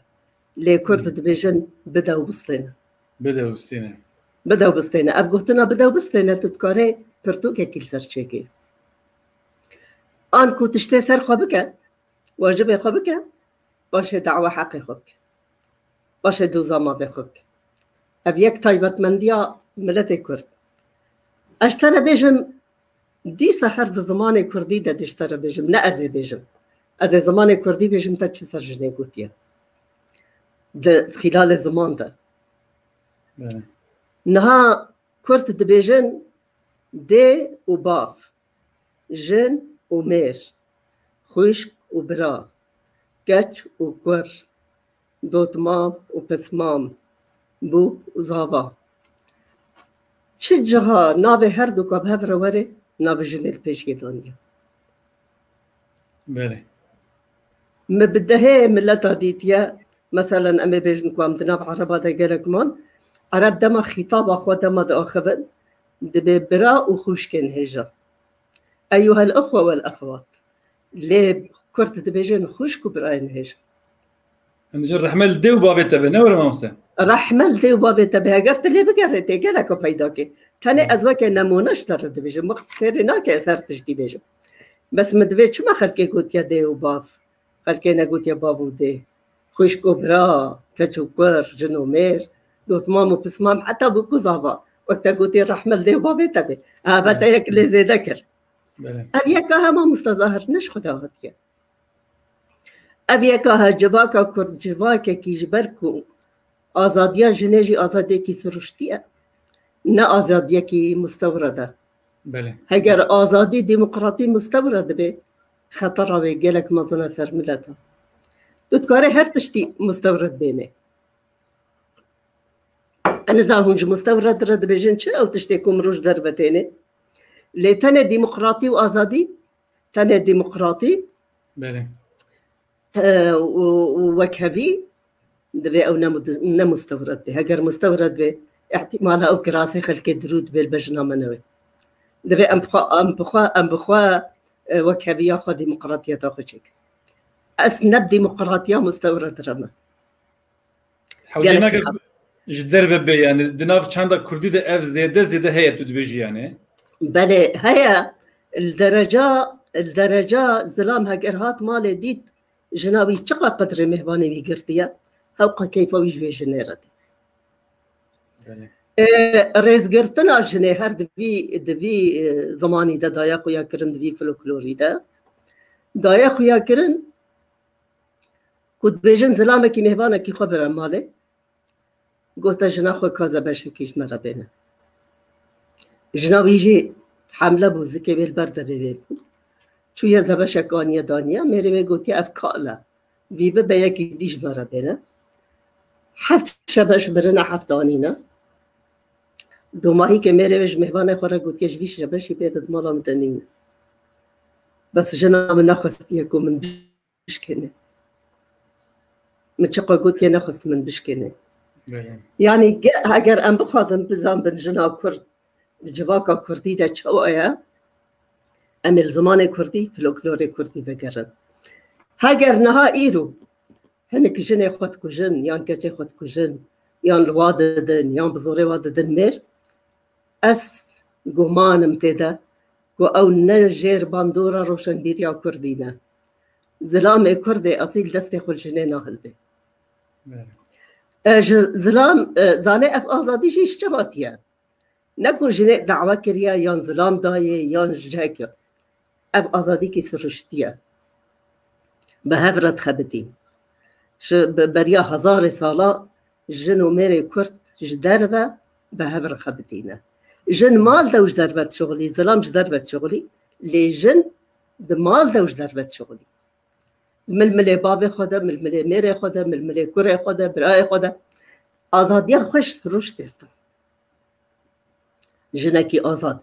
Lê Kurd dibêjin bide û bistêne. Bide û bistêne. Bide û bistêne. Ev gotina bide û bistêne tu dikarê pirtûkekî li ser çêkê. Anku tiştê ser xwe bike, wacibê xwe bike, paşê dawa heqê xwe bike. Paşê doza mavê xwe bike. Ev yek taybetmendiya miletê Kurd. Ez ji te re bêjim, dîsa her di zimanê Kurdî de dê ji te re bêjim, ne ez ê bêjim. Ez ê zimanê Kurdî bêjim, te çi ser jinê gotiye? Di xîlalê ziman de. Belê. Niha Kurd dibêjin dê û bav, jin û mêr, xwişk û bira, keç û kur, dotmam û pismam, bûk û zava. Çi ciha navê her du ka bi hev re were, navê jinê li pêşiyê daniye. Belê. Me bi dehê mileta dîtiye, meselen, em ê bêjin ku em di nav Ereba de gelek man, Ereb dema xîtaba xwe dema diaxivin, dibê bira û xwişkên hêja. Eyyuhel ixwe wel exwat. Lê Kurd dibêjin xwişk û birayên hêja. Em dibêjin rehme li dê û bavê te be, ne were mamoste? Rehme li dê û bavê te be. Heger tu lê bigerê tê geleka peyda kê. Tenê ez weke nemûne ji te re dibêjim. Wextê têrê nake ez her tiştî bêjim. Bes min divê çima xelkê gotiye dê û bav? Xelkê negotiye bav û dê. Xwişk û bira, keç û kur, jin û mêr, dotmam û pismam, heta bûk û zava. Wek te gotî rehme li dê û bavê te bê. Eve te yek lê zêde kir. Belê. Ev yeka he mamosta Zahir ne ji xwe de hatiye. Ev yeka he civaka Kurd civakekî ji ber ku azadiya jinê jî azadiyekî siruştî ye. Ne azadiyekî mustewred e. Belê. Heger azadî demokratî mustewred dibe, xetera wê gelek mezin e ser mileta. Tu dikarê her tiştî mustewred bêne. Ez nizanim hûn ji mustewred re dibêjin çi, ew tiştê ku mirov ji derve têne. Lê tenê demokratî û azadî, tenê demokratî, Belê. e, û, û wekhevî divê ew ne mu-, ne mustewred be. Heger mustewred be, îhtîmala ew kirasê xelkê dirû dibe li bejna me newê. Divê em bixwe, em bixwe, em bixwe, e, wekheviya xwe, demokratiyeta xwe çêkin. Ez ne bi demokratiya mustewred re me. Hewce Gelek nake kêfa. Ji derve bê, yani di nav çanda kurdî de ev zêde zêde heye, tu dibêjî yani? Belê, heye. Li dereca li dereca zilam heger hat malê dît, jina wî çiqa qedrê mêvanê wî girtiye, hewqa keyfa wî ji wê jinê re tê. Belê. E, rêzgirtina jinê her di vî, di vî, e, zimanî de daye xuya kirin, di vî folklorî de daye xuya kirin ku dibêjin zilamekî mêvanekî xwe bire malê, gote jina xwe ka zebeşekî ji me re bêne. Jina wî jî hemle bû, zikê wê li ber devê wê bû. Çûye zebeşek aniye daniye, mêrê wê gotiye ev kal e. Vî bibe yekî dî ji me re bêne. Heft şebeş birine, heft anîne. Domahîkê mêrê wê ji mêvanê xwe re gotiye ji vî şebeşî bê de di mala min de nîne. Bes jina min nexwestiye ku min bişkêne. Min çiqa gotiye nexwest min bişkêne. Belê. Yanî ge-, heger em bixwazin bizanbin jina Kurd di civaka Kurdî de çawa ye, em ê li zimanê Kurdî, folklorê Kurdî vegerin. Heger niha îro hinek jinê xwe dikujin, yan keçê xwe dikujin, yan li wa didin, yan bi zorê wa didin mêr, ez guman im tê de ku ew ne jêr bandora roşenbîriya Kurdî ne. Zilamê Kurdê esîl destê xwe li jinê nahilde. Evet. E, ji zilam, e, zanê ev azadî jî ji çi hatiye? Ne ku jinê dawa kiriye, yan zilam dayê, yan ji cihekî. Ev azadîkî siruştî ye. Bi hev re dixebitîn. Ji be-, beriya hezarê sala jin û mêrê Kurd ji derve bi hev re xebitîne. Jin mal de û ji derve dişuxulî, zilam ji derve dişuxulî, lê jin di mal de û ji derve dişuxulî. Milmilê bavê xwe de, milmilê mêrê xwe de, milmilê kurê xwe de, birayê xwe de. Azadiya xwe ji rûş têstin. Jinekî azad.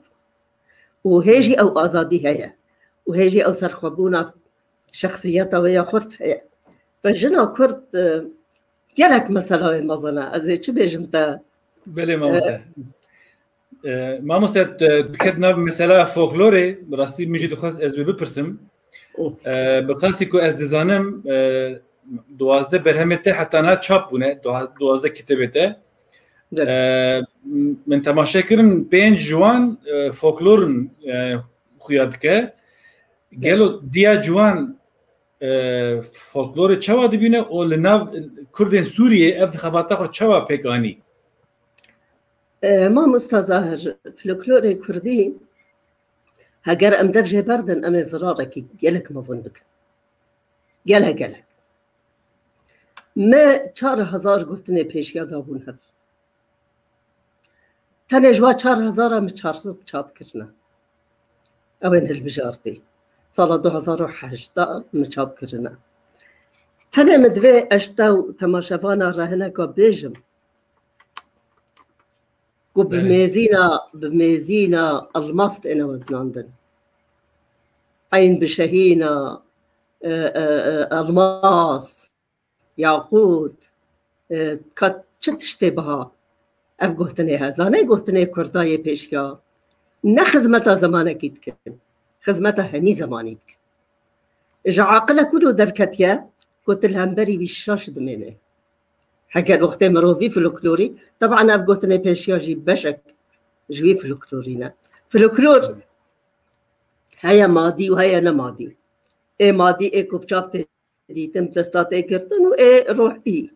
Û hê jî ew azadî heye. Û hê jî ew serxwebûna şexsiyeta wê ya xurt heye. Ve jina Kurd, e, gelek mesela wê mezin e. Ez ê çi bêjim te? Belê mamoste. E, mamoste, tu, tu ket nav mesela folklorê, bi rastî min jî dixwest ez bi bipirsim. Û E, bi qasî ku ez dizanim, e, duwazdeh berhemê te heta niha çap bûne, duwa-, duwazdeh kitêbê te. Evet. E, m-, min temaşe kirin, pênc ji wan, e, folklor in, e, xuya dike. Gelo diya ciwan, e, folklorê çawa dibîne û li nav Kurdên Sûriyê ev xebata xwe çawa pêk anî? E, mamosta Zahir, folklorê Kurdî, heger em dev jê berdin, em ê zirarekî gelek mezin bikin. Gelek, gelek. Me çar hezar gotinê pêşiya dabûn hev. Tenê ji wa çar hezara min çar sed çap kirine. Ew ên hilbijartî. Sala du hezar û heşt de min çap kirine. Tenê min divê ez ji te û temaşevana re hineka bêjim. Ku bi Belê. mêzîna, bi mêzîna elmas têne weznandin. Eyn bi şehîna, e, e, e, elmas, yaqût, e, ka çi tiştê biha. Ev gotinê he. Zanê gotinê Kurda yê pêşiya ne xizmeta zemanekî dikin. Xizmeta hemî zemanî dikin. Ji aqile ku lo derketiye, ku tu li hemberî wî şaş dimêne. Heger wextê mirovî folklorî, teban ev gotinê pêşiya jî beşek ji wî folklorî ne. Folklor heye madî û heye nemadî. Ê madî ê ku bi çav tê dîtin, bi desta tê girtin û ê ruhî.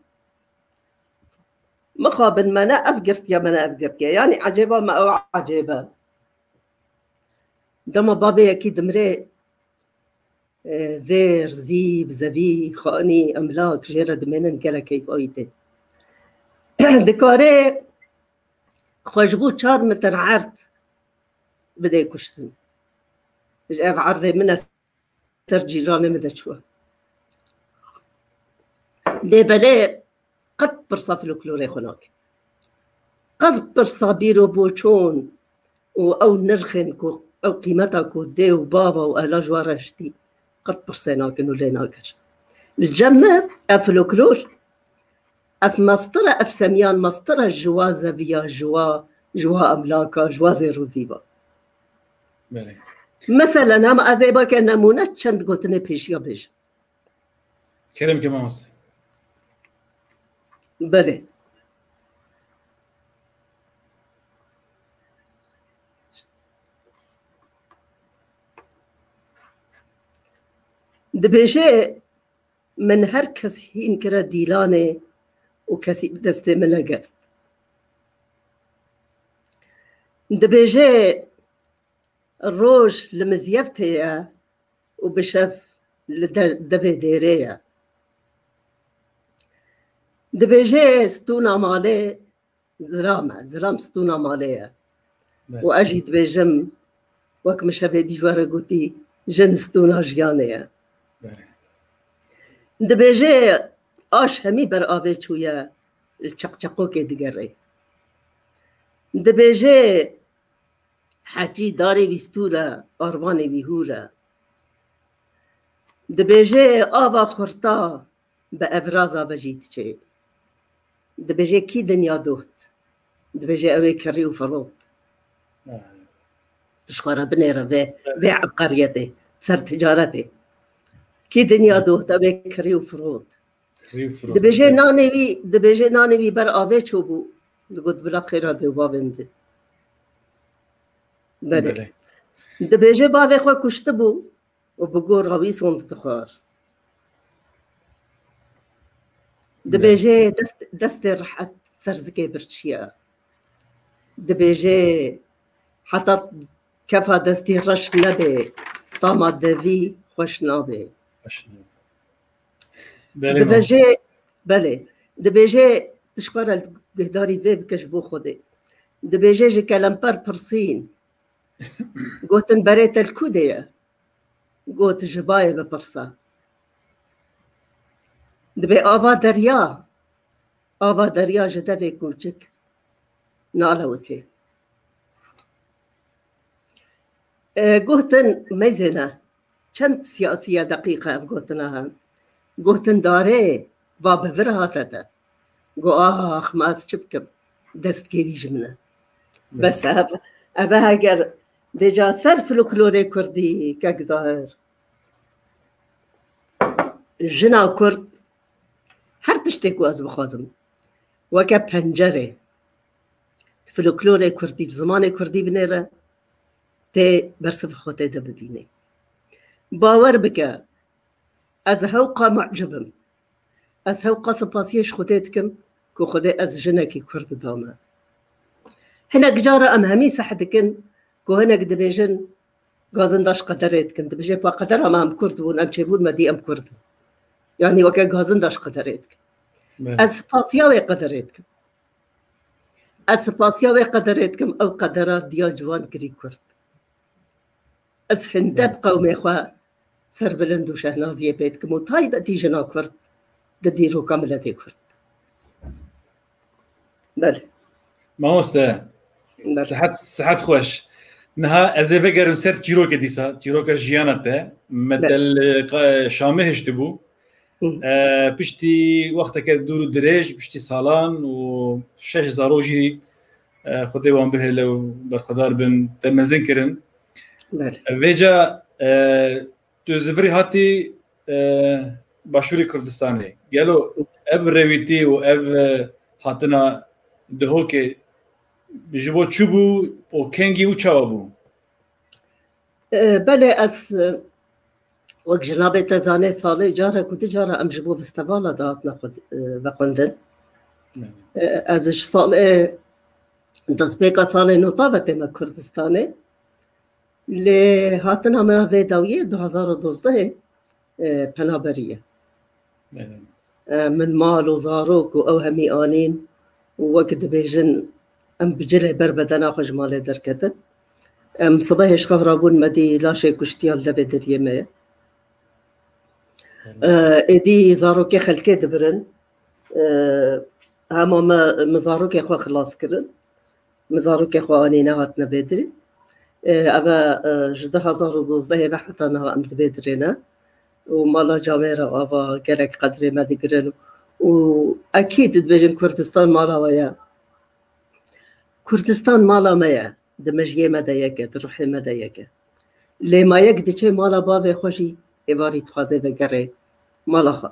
Mixabin me ne ev girtiye, me ne ev girtiye. Yanî ecêba me ew ecêbe. Dema babê yekî dimrê, e, zêr, zîv, zevî, xanî, emlak jê re dimênin, gelek keyfa wî tê. Dikare xwe ji bo çar metre erd bidê kuştin. Ji ev erdê min e ser cîranê min de çû. Lê belê qet pirsa folklorê xwe nake. Qet pirsa bîr û boçûn û ew nirxên ku, ew qîmeta ku dê û bava û ela ji wa re hiştî, qet pirsê nakin û lê nakir. Li cem me ev folklor, ev mestir e, ev semiyan mestir e ji wa zeviya, ji wa, ji wa emlaka, ji wa zêr û zîva. Belê. Meselen, em ez ê bake nemûne çend gotinê pêşiya bêjim. Kerem ke mamoste. Belê. Dibêje, min her kes hîn kire dîlanê û kesî bi destê min negirt. Dibêje, roj li mizyevtê ye û bi şev li de-, devê dêrê ye. Dibêje, stûna malê zilam e, zilam stûna malê ye. Belê. Û ez jî dibêjim, wek min şevê dî ji we re gotî, jin stûna jiyanê ye. Belê. Dibêje, aş hemî ber avê çûye, li çeqçeqokê digerê. Dibêje, hecî darê wî stûr e, arvanê wî hûr e. Dibêje, ava xurta bi evraza ve jî diçê. Dibêje, kî dinya doht? Dibêje, ew ê kirî û firot. Aha. Tu ji xwe re binêre vê, vê ebqeriyetê, ser ticaretê. Kî dinya doht, ew ê kirî û firot. Kirî û firot. Dibêje, nanê wî, dibêje, nanê wî ber avê çûbû. Digot, bila xêra dê û bavê min bê. Belê. Belê. Dibêje, bavê xwe kuştibû û bi gora wî sond dixwar. Dibêje, dest, destê rehet ser zikê birçiya. Dibêje, heta kefa destî reş nebe, tama devî xweş nabe. Xweş nabe. Belê, dibêje, belê. Dibêje, tu ji xwe re guhdarî vê bike ji bo Xwedê. Dibêje, ji kelemper pirsîn. Gotin, berê te li ku de ye? Got, ji bayê bipirse. Dibê ava derya, ava derya ji devê kûçik nalewitê. E, gotin, meyzêne, çend siyasî ye deqîqe ev gotina he? Gotin, darê, va bi vir hate te. Got, ax, ma ez çi bikim? Destkevî ji min e. Bes ev, ev e heger vêca ser folklorê kurdî, kek Zahir. Jina kurd, her tiştê ku ez bixwazim, weke pencerê folklorê kurdî, zimanê kurdî binêre, tê bersiv xwe tê de bibînê. Bawer bike, ez hewqa mucib im. Ez hewqa sipasiyê ji Xwedê dikim ku Xwedê ez jinekî kurd da me. Hinek cara em hemî seh dikin ku hinek dibêjin, gazinda ji qederê dikin. Dibêje, pa qedera me em kurd bûn, em çêbûn me dî em kurd in. Yanî weke gazinda ji qederê dikin. Evet. Ez spasiya wê qederê dikim. Ez spasiya wê qederê dikim, ew qedera diya ciwan kirî kurd. Ez hinde bi qewmê xwe serbilind û şehnaziyê pê dikim û taybetî jina kurd di dîroka miletê kurd. Belê. Mamoste, belê. Sihet, sihet xweş. Niha ez ê vegerim ser çîrokê dîsa, çîroka jiyana te. Me, belê, del, e, qa-, Şamê hiştibû. Hı. E, piştî wexteke dûr û dirêj, piştî salan û şeş zarok jî, e, Xwedê wan bihêle û berxwedar bin, te mezin kirin. Belê. Vêca, e, tu zivirî hatî, e, Başûrê Kurdistanê. Gelo ev rêwîtî û ev, e, hatina Dihokê ji bo çi bû û kengî û çawa bû? E, belê, ez, e, wek jinabê te zanê, salê carek û du cara em ji bo festîvala dihatina xwe, e, vexwendin. Evet. E, ez ji salê, destpêka salê nota ve tême Kurdistanê. Lê hatina me vê dawiyê du hazar û dozdehê, e, penaberî ye. Evet. E, min mal û zarok û ew hemî anîn û wek dibêjin, em bi cilê ber bedena xwe ji malê derketin. Em sibehê ji xev rabûn, me dî laşê kuştiya li devê deriyê me ye. Evet. E, êdî zarokê xelkê dibirin. E, hema me, min zarokê xwe xilas kirin. Min zarokê xwe anî, nehatine vê dirê. E, ev e, e, ji du hazar û dozdehê ve heta niha em di vê dirê ne. Û mala camêra ava gelek qedrê me digirin. Û ekîd dibêjin Kurdistan mala we ye. Kurdistan mala me ye. Di mejiyê me de yek e, di ruhê me de yek e. Lê ma yek diçe mala bavê xwe jî êvarî dixwaze vegerê mala xwe.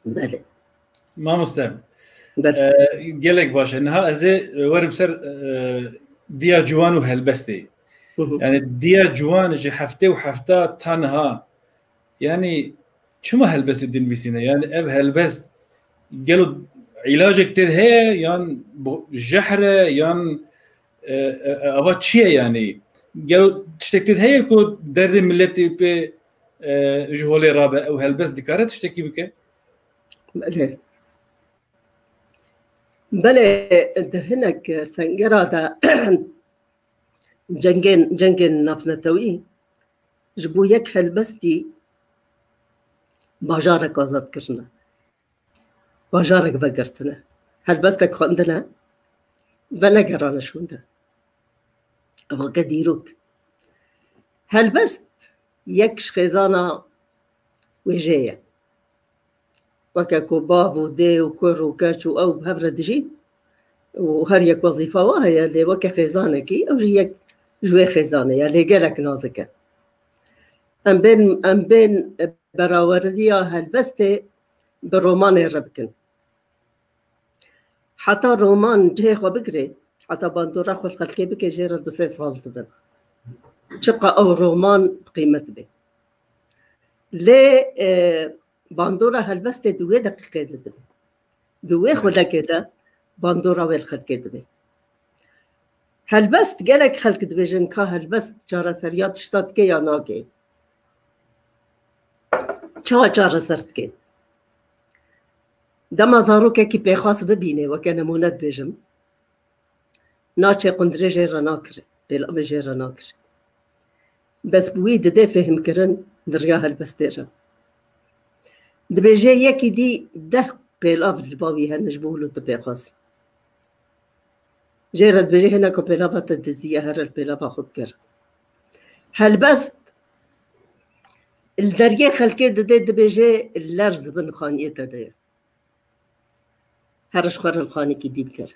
Belê. Mamoste, belê, e, gelek baş e. Niha ez ê werim ser, e, diya ciwan û helbestê. Hı hı. Yani diya ciwan ji heftê û hefta ta niha Yanî çima helbestê dinivîsîne? Yanî ev helbest gelo îlacek tê de heye yan bu jehr e yan, e, e, e, ava çi ye yanî? Gelo tiştek tê de heye ku derdê miletê pê, e, ji holê rabe, ew helbest dikare tiştekî bike? Belê. Belê, di hinek sengera de cengên, cengên navnetewî ji bo yek helbestî bajarek azad kirine. Bajarek vegirtine. Helbestek xwendine, venegerane şûnde. Ev weke dîrok. Helbest yek ji xêzana wêjê ye. Weke ku bav û dê û kur û keç û ew bi hev re dijîn û her yek wezîfa wa heye, lê weke xêzanekî ew jî yek ji wê xêzanê ye, lê gelek nazik e. Em bên, em bên berawerdiya helbestê bi romanê re bikin. Heta roman cihê xwe bigire, heta bandora xwe li xelkê bike, jê re du sê sal dibin. Çiqa ew roman bi qîmet be. Lê, e, bandora helbestê di wê deqîqê de dibe. Di wê xulekê de bandora wê li xelkê dibe. Helbest, gelek xelk dibêjin ka helbest çareseriya tişta dike ya nake. Çawa çareser dike? Dema zarokekî pêxwas bibîne, weke nemûne dibêjim, naçe qundirê jê re nakire, pêlavê jê re nakire. Bes bi wî dide fêhmkirin di riya helbestê re. Dibêje yekî dî deh pêlav li ba wî hene ji bo wilo tu pêxwas. Jê re dibêje hineka pêlava te diziye, here li pêlava xwe bikir. Helbest li dergê xelkê dide, dibêje lerz bin xaniyê te de ye. Here ji xwe re li xanekî dî bikir.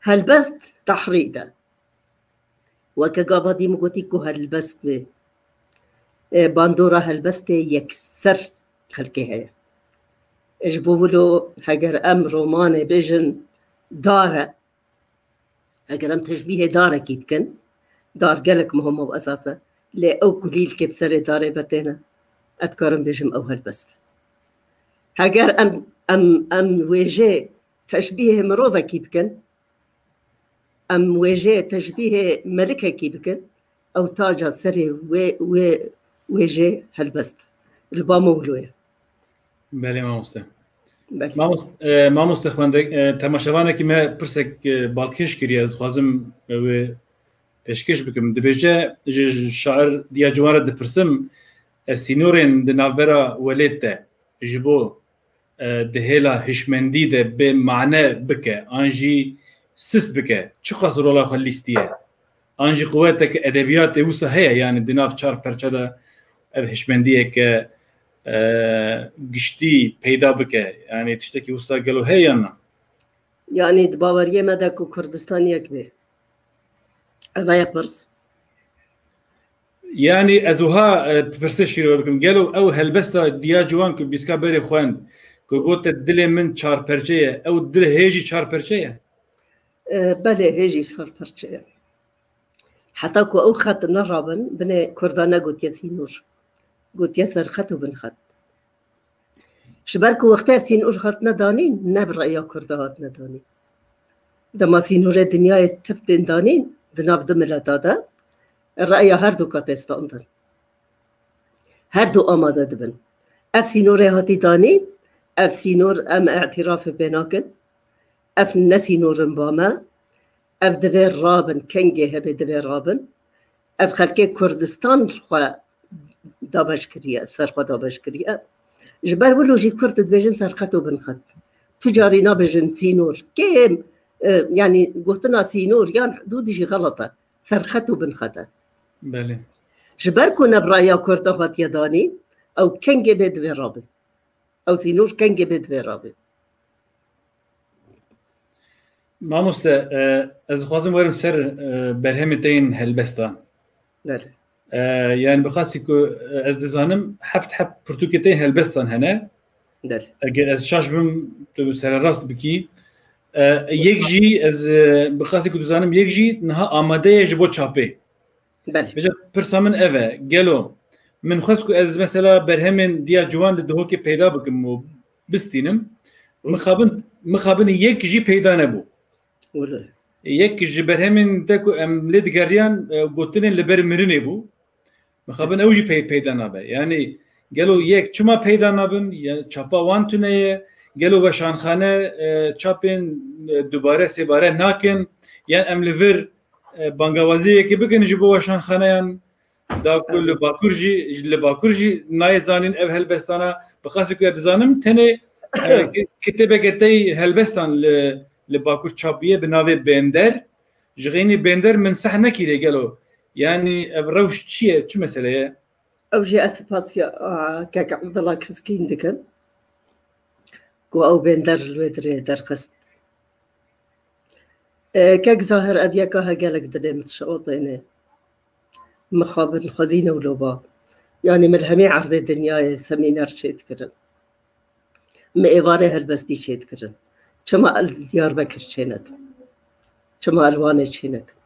Helbest tehrî de. Weke gava dî min gotî ku helbest be. E, bandora helbestê yekser xelkê heye. Ji bo wilo heger em romanê bêjin dar e, heger em teşbîhê darekî dikin, dar gelek muhim û esas e, lê ew kulîlkê bi serê darê vetêne, ez dikarim bêjim ew helbest e. Heger em, em, em wêjê teşbîhê mirovekî bikin, em wêjê teşbîhê melikekî bikin, ew taca serê wê, wê, wêjê helbest. Li ba min wilo ye. Belê mamoste. Belê. Mamos-, e, mamoste xwende-, e, temaşevanekî me pirsek, e, balkêş kiriye, ez dixwazim, e, wê pêşkêş bikim. Dibêje, ji, ji şair Diya Ciwan re dipirsim, e, sînorên di navbera welêt de ji bo, e, di hêla hişmendî de bê mane bike, an jî sist bike, çiqas rola xwe lîstiye? An jî quwetek edebiyatê wisa heye, yani di nav çar perçe de ev hişmendiyeke, e, giştî peyda bike? Yani tiştekî wisa gelo heye yan na? Yani di baweriyê me de ku Kurdistan yek bê. Eva ye pirs. Yani ez wiha, e, pirsê şîrove bikim. Gelo ew helbesta Diya Ciwan ku bîska berê xwend, ku gote dilê min çar perçe ye, ew dil hê jî çar perçe ye? E, belê, hê jî çar perçe ye. Heta ku ew xet nerabin, binê Kurda negotiye sînor. Gotiye serxet û binxet. Ji ber ku wextê ev sînor hatine danîn, ne bi reya Kurda hatine danîn. Dema sînorê dinyayê tev tên danîn, di nav du mileta de, reya her du ka tê standin. Her du amade dibin. Ev sînorê hatî danîn, ev sînor em îtirafê pê nakin, ev ne sînor in ba me, ev divê rabin, kengê hebe divê rabin. Ev xelkê Kurdistan xwe dabeş kiriye, ser xwe dabeş kiriye. Ji ber wilo jî Kurd dibêjin serxet û binxet. Tu carî nabêjin sînor. Kêm, e, yani gotina sînor yan hudûd jî xelet e. Serxet û binxet e. Belê. Ji ber ku ne bi raya Kurda hatiye danîn, ew kengê bê divê rabin. Ew sînor kengê bê divê rabin. Mamoste, e, ez dixwazim werim ser, e, berhemê te yên helbestan. Belê. E, yani bi xasî ku, e, ez dizanim heft heb pirtûkê te yên helbestan hene. Belê. Eger ez şaş bim, tu sererast bikî. E, yek jî ez, e, bi xasî ku dizanim yek jî niha amade ye ji bo çapê. Belê. Vêca pirsa min ev e, gelo Min xwest ku ez mesela berhemên Diya Ciwan li Dihokê peyda bikim û bistînim. Mixabin, mixabin yek jî peyda nebû. Wele. Yek ji berhemên te ku em lê digeriyan, e, gotinên li ber mirinê bû. Mixabin ew jî pey-, peyda nabe. Yani gelo yek çima peyda nabin? Ya çapa wan tune ye? Gelo weşanxane, e, çapên, e, dubare sêbare nakin? Yan em li vir, e, bangawaziyekê bikin ji bo weşanxaneyan? Da ku li Bakur jî, li Bakur jî nayê zanîn ev helbestana, bi qasî ku ez dizanim, tenê, e, ki-, kitêbeke tey helbestan li, li Bakur çap bûye bi navê Bênder. Ji xeynî Bênder min seh nekîrê gelo. Yanî ev rewş çi ye, çi mesele ye? Ew jî ez spasiya, a, kek Abdullah Keskîn dikim ku ew Bênder li wê dirê derxist. E, kek Zahir, ev yeka he gelek dilê min dişewitêne. Mixabin xwezîne û loba. Yanî min li hemî erdê dinyayê semîner çêdikirin. Min êvarê helbestî çêdikirin. Çima li Diyarbekir çênekin? Çima li Wanê çênekin?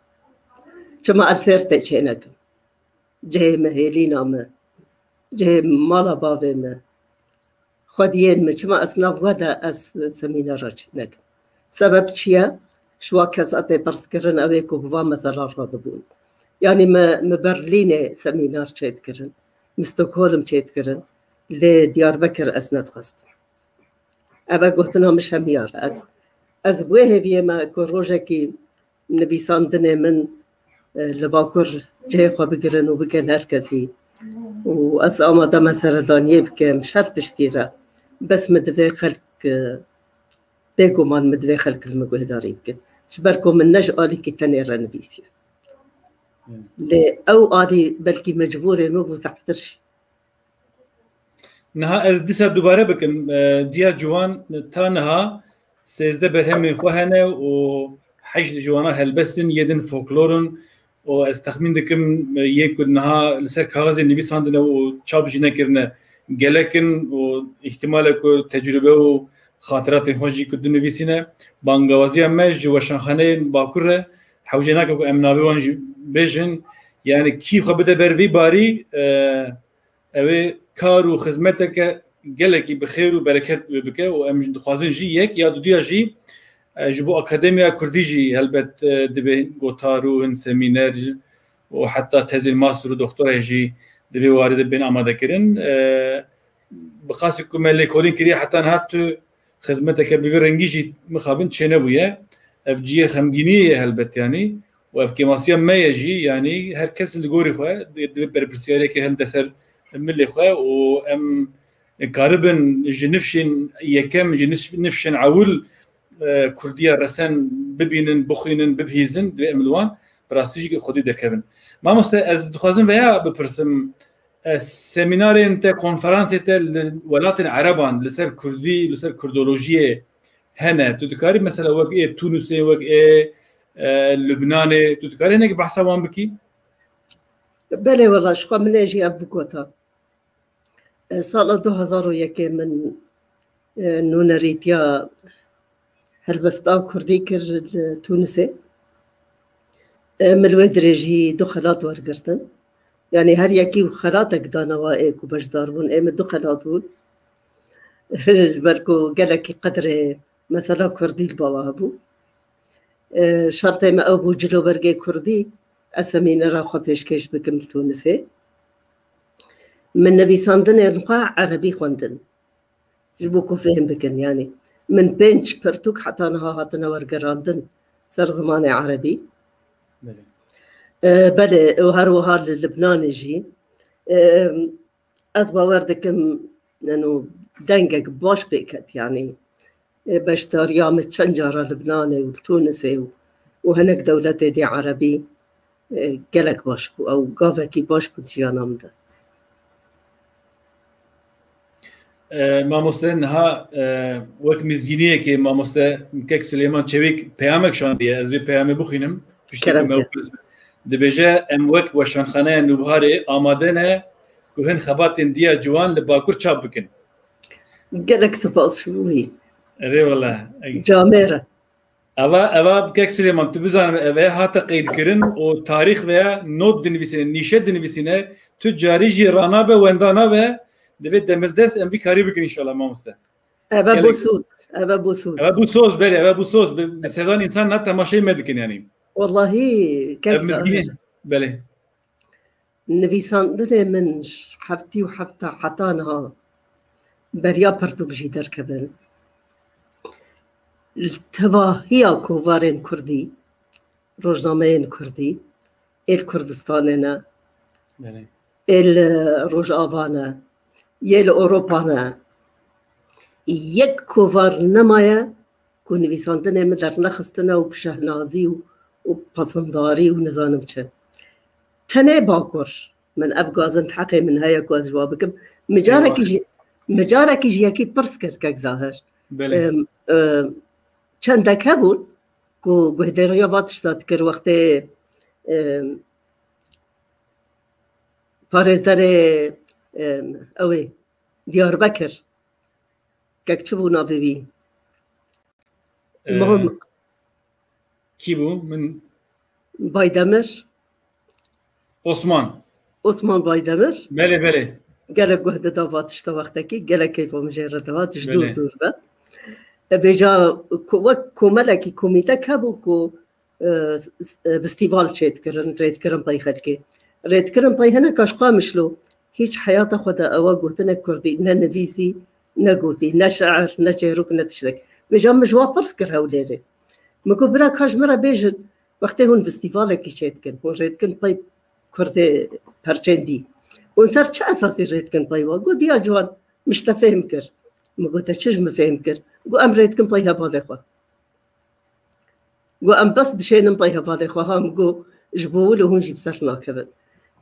Çima li Sêrtê çênekin? Cihê min, hêlîna min, cihê mala bavê min, xwediyên min, çima ez nav we de ez semînera çênekim? Sebeb çi ye? Ji wa kes etê pirs kirin, ew ê ku bi van mezelan radibûn. Yanî me, me Berlînê semînar çêdikirin, me Stockholm çêdikirin, lê Diyarbekir ez nedixwestim. Ev e gotina min şemiyar. Ez, ez bi wê hêviyê me ku rojekî nivîsandinê min, e, li Bakur cihê xwe bigirin û bikin her kesî. Û ez amade me seredaniyê bikim ji her tiştî re. Bes min divê xelk, e, bêguman min divê xelk li min guhdarî bikin. Ji ber ku min ne ji alîkî tenê re nivîsiye. Hmm. Lê ew alî belkî mecbûrê min bû zehftir jî. Niha ez dîsa dubare bikim, e, Diya Ciwan ta niha sêzdeh berhemên xwe hene û heşt ji wana helbest in, yê din folklor in û ez texmîn dikim, e, yê ku niha li ser kaxizê nivîsandine û çap jî nekirine gelek in û îhtimal e ku tecrube û xatiratên xwe jî ku dinivîsîne. Bangawaziya me ji weşanxaneyên Bakur re hewce nake ku em navê wan jî bêjin. Yani kî xwe bide ber vî barî, e, ew ê kar û xizmeteke gelekî bi xêr û bereket wê bike û em dixwazin jî yek ya duduya jî, e, ji bo Akademiya Kurdî jî helbet, e, divê gotar û hin semîner û heta tezên master û doktorayê jî di vê warî de bên amadekirin. E, bi qasî ku me lêkolîn kiriye heta niha tu xizmeteke bi vî rengî jî mixabin çênebûye. Ev cihê xemgîniyê ye helbet, yanî, û ev kêmasiya me ye jî, yanî her kes li gorî xwe di, di berpirsiyariyekê hilde ser milê xwe û em karibin ji nifşên yekem, ji nif-, nifşên ewil, e, Kurdiya resen bibînin, bixwînin, bibihîzin, divê em li wan bi rastî jî xwedî derkevin. Mamoste, ez dixwazim veya bipirsim, e, semînarên te, konferansê te li welatên Ereban li ser Kurdî, li ser Kurdolojiyê hene. Tu dikarî mesela wek ê Tunisê, wek ê, e, Lubnanê, tu dikarî hinek behsa wan bikî? Belê wela, ji xwe min ê jî ev bigota. E, sala du hezar û yekê min, e, nûnerîtiya helbesta kurdî kir li Tunisê. E, min li wê dirêjî du xelat wergirtin. Yanî her yekî xelatek dane wa ê ku beşdar bûn. Ê min du xelat bûn. Ji ber ku gelekî qedrê mesela kurdî li ba we hebû. E, şertê me ew bû, cilobergê kurdî, ez semînera xwe pêşkêş bikim li Tunisê. Min nivîsandinên xwe erebî xwendin. Ji bo ku fêhm bikin, yanî min pênc pirtûk heta niha hatine wergerandin ser zimanê erebî. Belê. E, belê, û her wiha li Libnanê jî. E, ez bawer dikim, neno, dengek baş pê ket, yanî, e, beşdariya min çend cara Libnanê û Tunisê û, û hinek dewletê dî erebî, e, gelek baş bû. Ew gavekî baş bû di jiyana min de. E, mamoste, niha, e, wek mizgîniyekê mamoste kek Silêman Çewîk peyamek şandiye. Ez vê peyamê bixwînim. Piştî ku me pirs, dibêje, em wek Weşanxaneya Nûbiharê amade ne ku hin xebatên Diya Ciwan li Bakur çap bikin. Gelek spas ji bo wî. Erê wele. Camêr e. Eva, eva kek Silêman, tu bizanibî, eve hate qeydkirin û tarîx veya not dinivîsîne, nîşe dinivîsîne, tu carî jî ranabe, wenda nabe, divê demildest em vî karî bikin înşallah mamoste. Eve Gelek- bû soz, eve bû soz. Eve bû soz, belê, eve bû soz. Bi, bi sedan însan na temaşeyê me dikin yanî. Wallahî, kek Ev mizgînî, Zahir. Belê. Nivîsandinê min ji heftî û heft heta niha beriya pirtûk jî derkevin. Li tevahiya kovarên kurdî, rojnameyên kurdî, ê li Kurdistanê ne, Belê. ê li Rojava ne, yê li Ewropa ne, yek kovar nemaye ku nivîsandinê min dernexistine û bi şehnazî û, û pesindarî û nizanim çi. Tenê Bakur, min ev gazind heqê min heye ku ez ji wa bikim. Min carekî Eyvallah. jî, min carekî ji yekî pirs kir kek Zahir. Belê. Em, em, çendek hebûn ku guhdariya va tişta dikir wextê, em, parêzderê, em, ew ê Diyarbekir. Kek çi bû navê wî? Ee, Muhim. Kî bû? Min Baydemir. Osman. Osman Baydemir. Belê, belê. Gelek guh dida va tişta wextekî, gelek keyfa min jê re dihat, ji Belê. dûr dûr ve. E, vêca ko-, wek komelekî komîtek hebû ku, e, s-, e, festîval çêdikirin, rêdikirin pey xelkê. Rêdikirin pey hineka ji Qamişlo, hîç heyata xwe de ewa gotinek kurdî ne nivîsî, ne gotî, ne şeir, ne çêrok, ne tiştek. Vêca min ji wa pirs kir Hewlêrê. Min got, bira ka ji min re bêjin, wextê hûn festîvalekî çêdikin, hûn rêdikin pey kurdê perçên dî. Hûn ser çi esasî rêdikin pey wa? Got, diya ciwan, min ji te fêhm kir. Min got, te çi ji min fêhm kir? Got, em rêdikin pey hevalê xwe. Got, em bes dişênin pey hevalê xwe. Ha, min got, ji bo wilo hûn jî bi ser nakevin.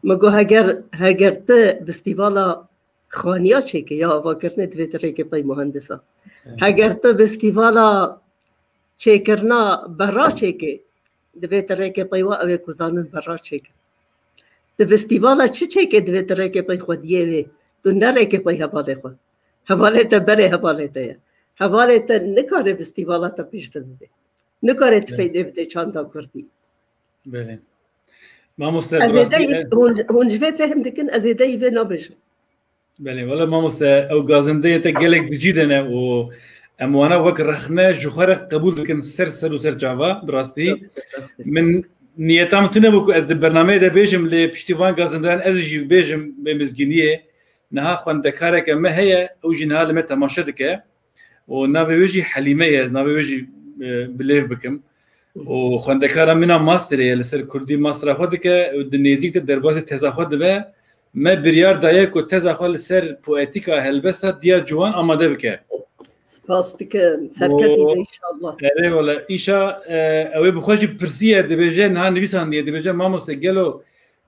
Min got, heger, heger tu festîvala xaniya çêke ya avakirinê, divê tu rêkê pey muhendisa. Evet. Heger tu festîvala çêkirina berra çêke, divê tu rêkê pey wa ew ê ku zanin berra çêkin. Tu festîvala çi çêke, divê tu rêkê pey xwediyê wê. Tu ne rêkê pey hevalê xwe. Hevalê te berê hevalê te ye. Hevalê te nikare festîvala te pêş de bibe. Nikare tu Evet. feydê bide çanda kurdî. Belê. Mamoste, Ez ê rastî, de e- hûn, hûn ji vê fehm dikin, ez ê de vê nabêjim. Belê, wele mamoste, ew gazindeyê te gelek dicî de ne û em wana wek rexne ji xwe re qebûl dikin ser ser û ser çava, bi rastî. Çok, çok, çok. Min niyeta min tune bû ku ez di bernameyê de bêjim, lê piştî van gazindeyan ez jî bêjim bê mizgîniyê. Niha xwendekareke me heye, ew jî niha li me temaşe dike. Û navê wê jî Helîme ye, ez navê wê jî, e, bi lêv bikim. Û xwendekara min a masterê ye, li ser kurdî mastera xwe dike û di nêzîk de derbasî teza xwe dibe. Me biryar daye ku teza xwe li ser poetîka helbesta Diya Ciwan amade bike. Spas dikim. Serketî Û be înşallah. Erê wele, îşa, e, ew ê bi xwe jî pirsiye, dibêje, niha nivîsandiye, dibêje, mamoste, gelo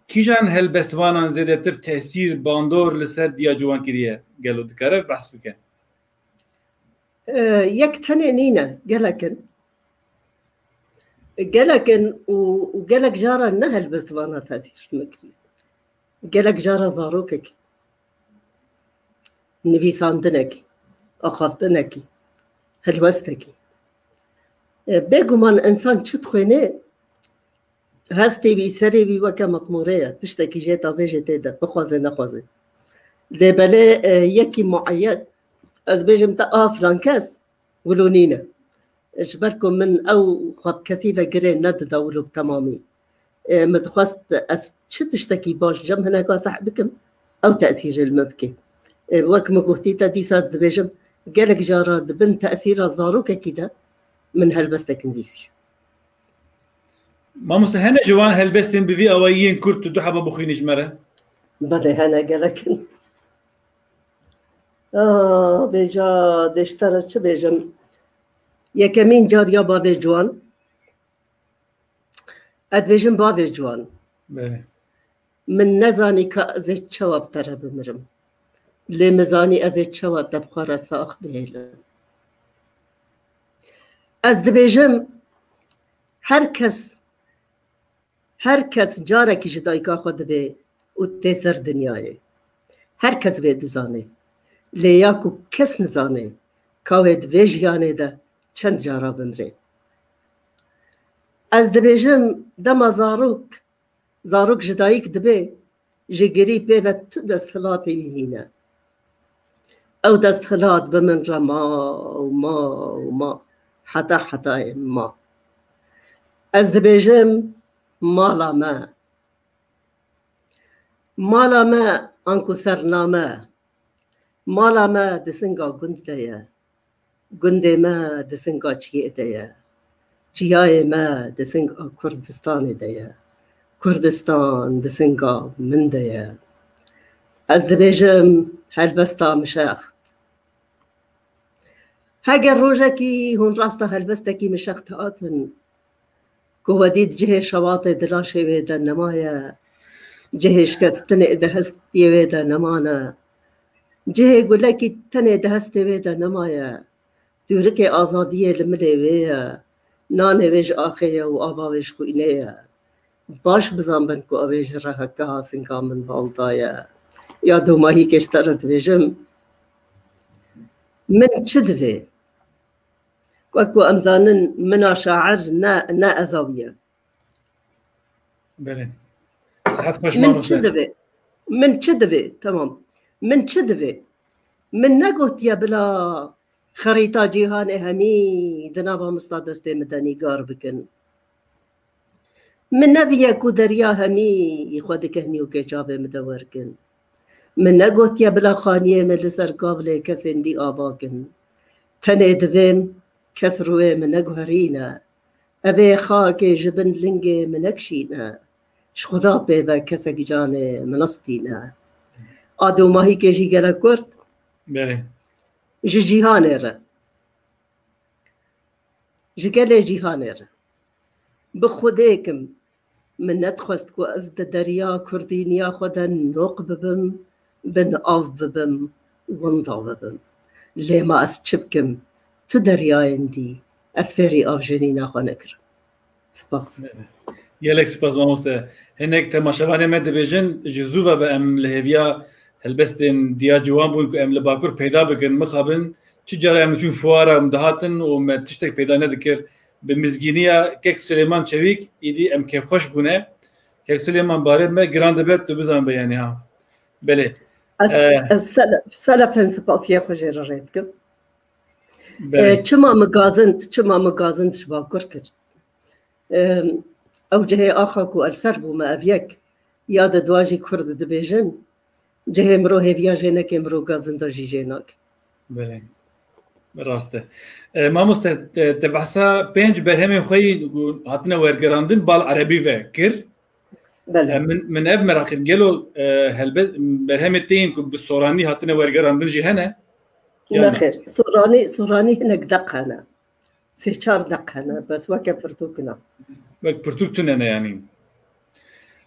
kîjan helbestvanan zêdetir tesîr, bandor li ser Diya Ciwan kiriye? Gelo dikare behs bike? E, yek tenê nîne, gelek in. Gelek in û, û gelek cara ne helbestvana tesîr min kiriye. Gelek cara zarokekî, nivîsandinekî, axaftinekî, helwestekî. E, bêguman însan çi dixwêne, hestê wî, serê wî weke matmorê ye. Tiştekî jê tavêjê tê de, bixwaze nexwaze. Lê belê, e, yekî mueyen, ez bêjim te a filan kes, wilo nîne. Ji ber ku min ew xwe bi kesî ve girê nedida wilo bi temamî. E, min dixwest ez çi tiştekî baş cem hineka seh bikim, ew tesîrê li min bike. E, wek min gotî te dîsa ez dibêjim, gelek cara di bin tesîra zarokekî de min helbestek nivîsî. Mamoste, hene ji wan helbestên bi vî awayî yên kurt tu du heba bixwînî ji me re? Belê, hene gelek in. Aa, vêca dêştera çi bêjim? Yekemîn car ya bavê ciwan. Ez dibêjim bavê ciwan. Belê. Min nezanî ka ez ê çawa bi te re bimirim. Lê min zanî ez ê çawa te bi xwe re sax bihêlim. Ez dibêjim, her kes, her kes carekî ji dayika xwe dibe û tê ser dinyayê. Her kes vê dizane. Lê ya ku kes nizane, ka wê di vê jiyanê de çend cara bimre. Ez dibêjim, dema zarok, zarok ji dayik dibe, ji girî pê ve tu desthilatê wî nîne. Ew desthilat bi min re ma û ma û ma, heta hetayê ma. Ez dibêjim, mala me. Mala me anku sername. Mala me di singa gund de ye. Gundê me di singa çiyê de ye. Çiyayê me di singa Kurdistanê de ye. Kurdistan di singa min de ye. Ez dibêjim, helbesta mişext. Heger rojekî hûn rasta helbestekî mişext hatin, ku we dît cihê şewatê di laşê wê de nemaye, cihê şikestinê di hestê wê de nemane, cihê gulekî tenê di hestê wê de nemaye, tûrikê azadiyê li milê wê ye, nanê wê ji axê ye û ava wê ji xwînê ye. Baş bizanbin ku ew ê ji reheke hasinga min bal daye. Ya domahîkê ji te re dibêjim, min çi divê? Wek ku em zanin, mina şair ne, ne ezawiye. Belê. Sihet xweş Min çi mamoste. divê? Min çi divê? Temam. Min çi divê? Min negotiye bila xerîta cîhanê hemî di nava mista destê min de nîgar bikin. Min neviye ku derya hemî xwe di kehnî û kêçavê min de werkin. Min negotiye bila xaniyê min li ser kavlê kesên dî ava kin. Tenê divêm kes rûyê min neguherîne. Evê xakê ji bin lingê min nekişîne. Ji xuda pê ve kesek canê min nestîne. A domahîkê jî gelek kurt Belê. ji cîhanê re. Ji gelê cîhanê re. Bi Xwedê kim, min nedixwest ku ez di derya kurdîniya xwe de noq bibim, bin av bibim, winda bibim. Lê ma ez çi bikim? Tu deryayên dî, ez fêrî avjenîna xwe nekirim. Spas. Gelek spas mamoste. Hinek temaşevanê me dibêjin, ji zû ve be em li hêviya helbestên diya ciwan bûn ku em li Bakur peyda bikin, mixabin çi cara em diçûn fuara em dihatin û me tiştek peyda nedikir. Bi mizgîniya kek Silêman Çewîk, îdî em kêfxweş bûne. Kek Silêman, barê me giran dibe, tu bizan be, yanî ha. Belê. Ez, Eh. ez sele-, selefên spasiya xwe jê re rê dikim. Belê. Eh, çima min gazind, çima min gazind ji Bakur kir? Em, ew cihê axa ku el ser bûme ev yek, ya di dua jî Kurd dibêjin, cihê miro hêviya jê neke, miro gazinda jî jê nake. Belê. Rast e. E, mamoste, te, te behsa pênc berhemên xwe yî ku hatine wergerandin bal erebî ve kir. Belê. E, min, min ev meraq kir. Gelo, e, helbet berhemê te yên ku bi soranî hatine wergerandin jî hene? Yan na? Nexêr. Soranî, soranî hinek deq hene. Sê çar deq hene, bes weke pirtûk ne. Wek pirtûk tune ne yanî?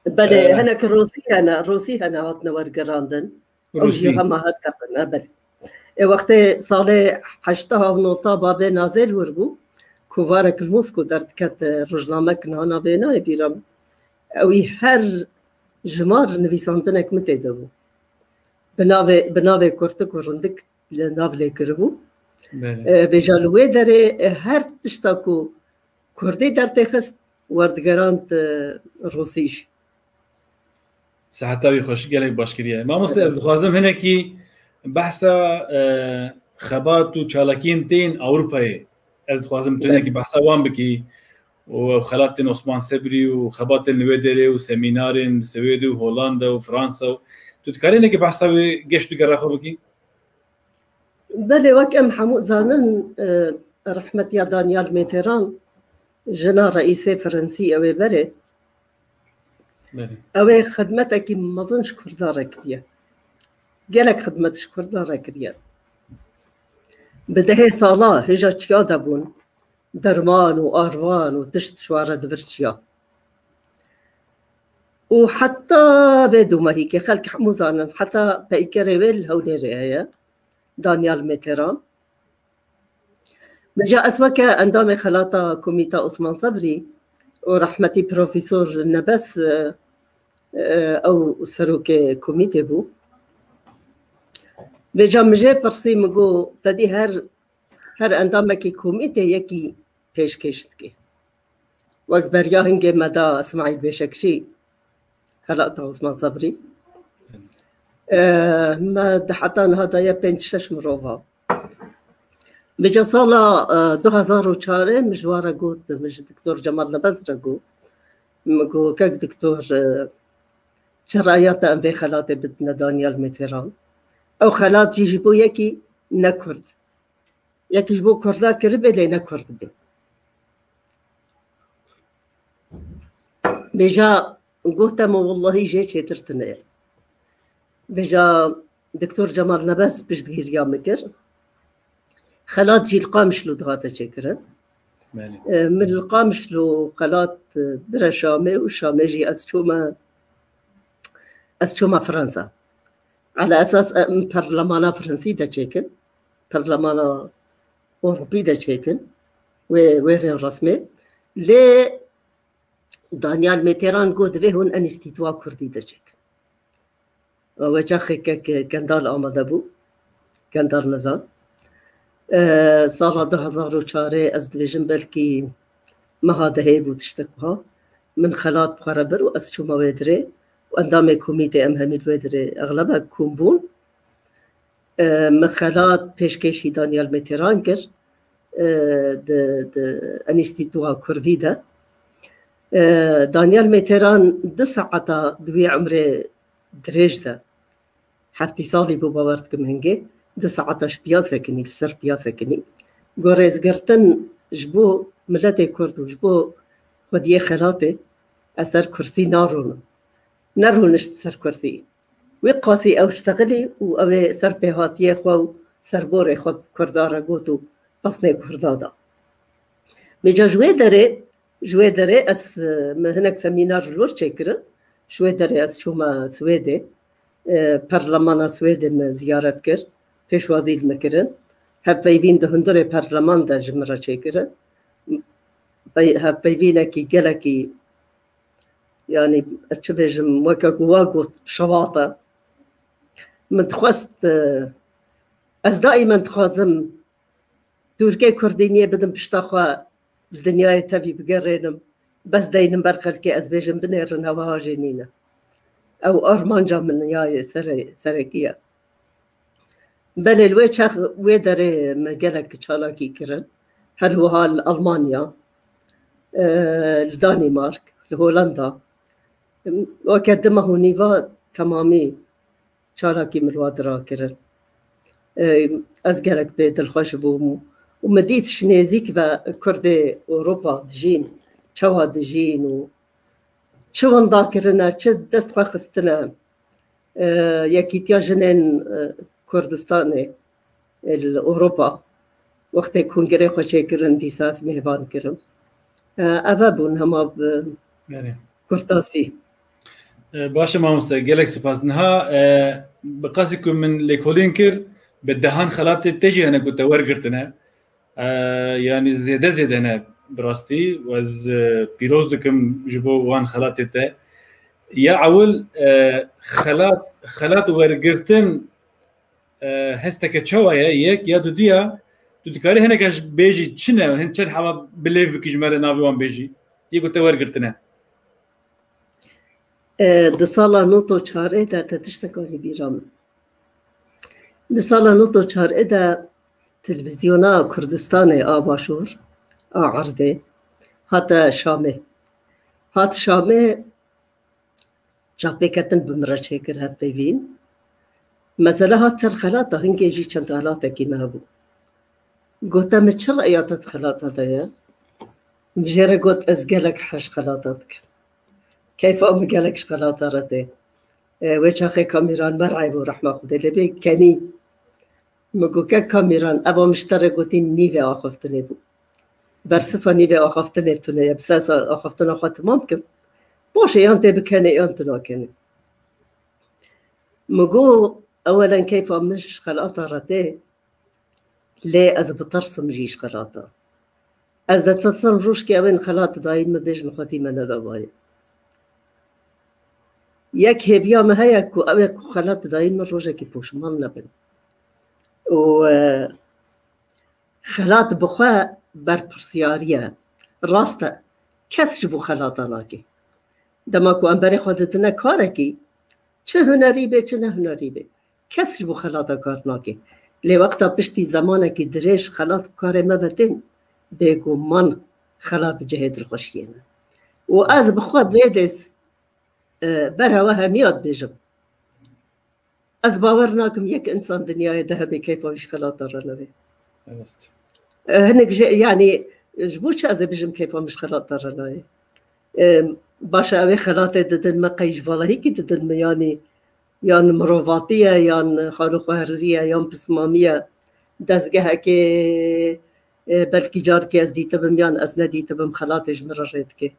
Belê, Ee, hinek rosî hene, rosî hene hatine wergerandin. Ew jî Rosî. hema her deq hene, belê. Ê wextê salê heştah û nota babê Nazê li wir bû, kovarek li Mosko derdiket, e, rojnamek niha navê nayê bîra min. Ewî her jimar nivîsandinek min tê de bû. Bi navê, bi navê kurtik û rindik li nav lê kiribû. Belê. E, vêca li wê derê, e, her tişta ku Kurdî dertêxist, werdigerand, e, Rûsî jî. Siheta wî xweş, gelek baş kiriye. Mamoste, ez dixwazim hinekî behsa, e, xebat û çalakiyên tên Ewropayê. Ez dixwazim tu hinekî behsa wan bikî. Û ew xelatên Osman Sebrî û xebatên li wê derê û semînarên li Swêdê û Holanda û Fransa û tu dikarî hinekî behsa wê geşt û gera xwe bikî? Belê, wek em hemû zanin, e, rehmetiya Daniel Mitterrand, jina reîsê Fransî ew ê berê. Belê. Ew ê xidmetekî mezin ji Kurdan re kiriye. Gelek xidmet ji Kurdan re kiriye. Bi dehê sala hêja çiya de bûn. Derman û arvan û tişt ji wan re dibir çiya. Û heta vê domahîkê xelk hemû zanin, heta peykerê wê li Hewlêrê heye, Daniel Mitterrand. Vêca ez weke endamê xelata Komîta Osman Sebrî û rehmetî Profesor Nebes, e, e, ew serokê komîtê bû. Vêca min jê pirsî, min got, te dî her, her endamekî komîtê yekî pêşkêş dike. Wek beriya hingê me da Îsmaîl Bêşek jî, xelata Osman Sebrî. E, me di heta niha daye pênc şeş mirova. Vêca sala, e, du hezar û çarê min ji wan re got, min ji Doktor Cemal Nebez re got. Min got, kek Doktor, e, çi raya te em vê xelatê bidine Daniel Meteran? Ew xelat jî ji bo yekî ne Kurd. Yekî ji bo Kurda kiribê lê ne Kurd bê. Vêca gote min, wellahî jê çêtir tune ye. Vêca Doktor Cemal Nebez piştgiriya min kir. Xelat jî li Qamişlo dihate çêkirin. Belê. E, min li Qamişlo xelat, e, bire Şamê û Şamê jî ez çûme, ez çûme Fransa. Ala esas em perlemana Fransî de çêkin, perlemana Ewropî de çêkin, wê, wê rêwresmê. Lê Daniel Meteran got, divê hûn enîstîtuwa Kurdî de çêkin. Wê çaxê kek Kendal amade bû, Kendal Nizam. E, sala du hezar û çarê ez dibêjim belkî meha dehê bû tiştek wiha. Min xelat bi xwe re bir û ez çûme wê dirê û endamê komîtê em hemî li wê dirê exlebe kom bûn. E, min xelat pêşkêşî Daniel Meteran kir, e, di, di Enîstîtuwa Kurdî de. E, Daniel Meteran du saeta di wî emrê dirêj de, heftî salî bû, bawer dikim hingê, du saeta ji piya sekinî, li ser piya sekinî. Got, rêzgirtin ji bo miletê Kurd û ji bo xwediyê xelatê ez ser kursî narûnim. Nerûnişt ser kursî. Wê qasî ew ştexilî û ew ê ser pêhatiyê xwe û serborê xwe bi Kurda re got û pesnê Kurda da. Vêca ji wê derê, ji wê derê ez, e, min hinek semînar li wir çêkirin. Ji wê derê ez çûme Swêdê. E, perlemana Swêdê min ziyaret kir. Pêşwazî li min kirin. Hevpeyvîn di hundirê perleman de ji min re çêkirin. Pey-, hevpeyvînekî gelekî, yanî, ez çi bêjim, weke ku wa got, şewat e. Min dixwest, e, ez daîmen dixwazim Tirkê Kurdîniyê bidim pişta xwe, li dinyayê tevî bigerênim. Bes deynim ber xelkê, ez bêjim, binêrin, ew wiha jî nîne. Ew armanca min ya yê sere-, serekî ye. Belê, li wê çax, wê derê me gelek çalakî kirin. Her wiha li Almanya, e, li Danîmark, li Holanda. Weke du meh û nîva temamî çalakî min li wa dira kirin. E, ez gelek bê dilxweş bûm û min dît ji nêzîk ve Kurdê Ewropa dijîn, çawa dijîn û çi winda kirine, çi dest xwe xistine. E, Yekîtiya Jinên, e, Kurdistanê, e, li Ewropa, wextê kongrê xwe çêkirin, dîsa ez mêvan kirim. E, ev e bûn hema bi Belê. Kurtasî. E, baş e mamoste, gelek spas. Niha, e, bi qasî ku min lêkolîn kir, bi dehan xelatê te jî hene ku te wergirtine. E, yanî zêde zêde ne bi rastî. Ez, e, pîroz dikim ji bo wan xelatê te. Ya ewil, e, xelat, xelat wergirtin, e, hesteke çawa ye? Yek, ya dudiya, tu dikarî hineke ji bêjî çi ne? Hin çend hema bilêv bikî ji me re navê wan bêjî. Yê ku te wergirtine. E, di sala nod û çarê de te tiştek anî bîra min. Di sala nod û çarê de televîzyona Kurdistanê a Başûr, a Erdê, hate Şamê. Hat Şamê, çavpêketin bi min re çêkir hevpeyvîn. Mesele hat ser xelata, hingê jî çend xelatekî me hebû. Gote min, çi reya te di xelata de ye? Min jê re got, ez gelek hez ji xelata dikim. Keyfa min gelek ji xelata re tê. E, wê çaxê Kamîran, me re eyb û rehma Xwedê lê bê, kenî. Min got, kek Kamîran, eva min ji te re gotî nîvê axaftinê bû. Bersiva nîvê axaftinê tune ye, bi ser axaftina xwe temam kim. Paşê yan tê bikenê, yan tu nakenê. Min got, ewelen keyfa min ji xelata re tê, lê ez bitirsim jî ji xelata. Ez ditirsim rojkê ew ên xelat dayîn min bêjin xwezî me nedawaye. Yek hêviya min heye ku ew ê ku xelat dayîn min rojekî poşman nebin. Û, e, xelat bi xwe berpirsiyarî ye. Rast e, Kes ji bo xelata nake. Dema ku em berê xwe didine karekî, çi hunerî be, çi ne hunerî be, kes ji bo xelata kar nake. Lê wexta piştî zemanekî dirêj xelat bi karê me ve tên, bêguman xelat cihê dilxweşiyê ne. Û ez bi xwe vê dês, e, berhewa hemiya dibêjim. Ez bawer nakim yek insan dinyayê de hebe keyfa wî ji xelata re nebe. Rast. E, hinek jî, yanî, ji bo çi ez ê bijim keyfa min ji xelata re nayê? E, baş e, ew ê xelatê didin me, qey ji valahîkî didin me, yanî, yan mirovatî ye, yan xalûxweherzî ye, yan pismamî ye. Dezgehekê, e, belkî carkê ez dîtibim, yan ez nedîtibim, xelatê ji min re rê dike.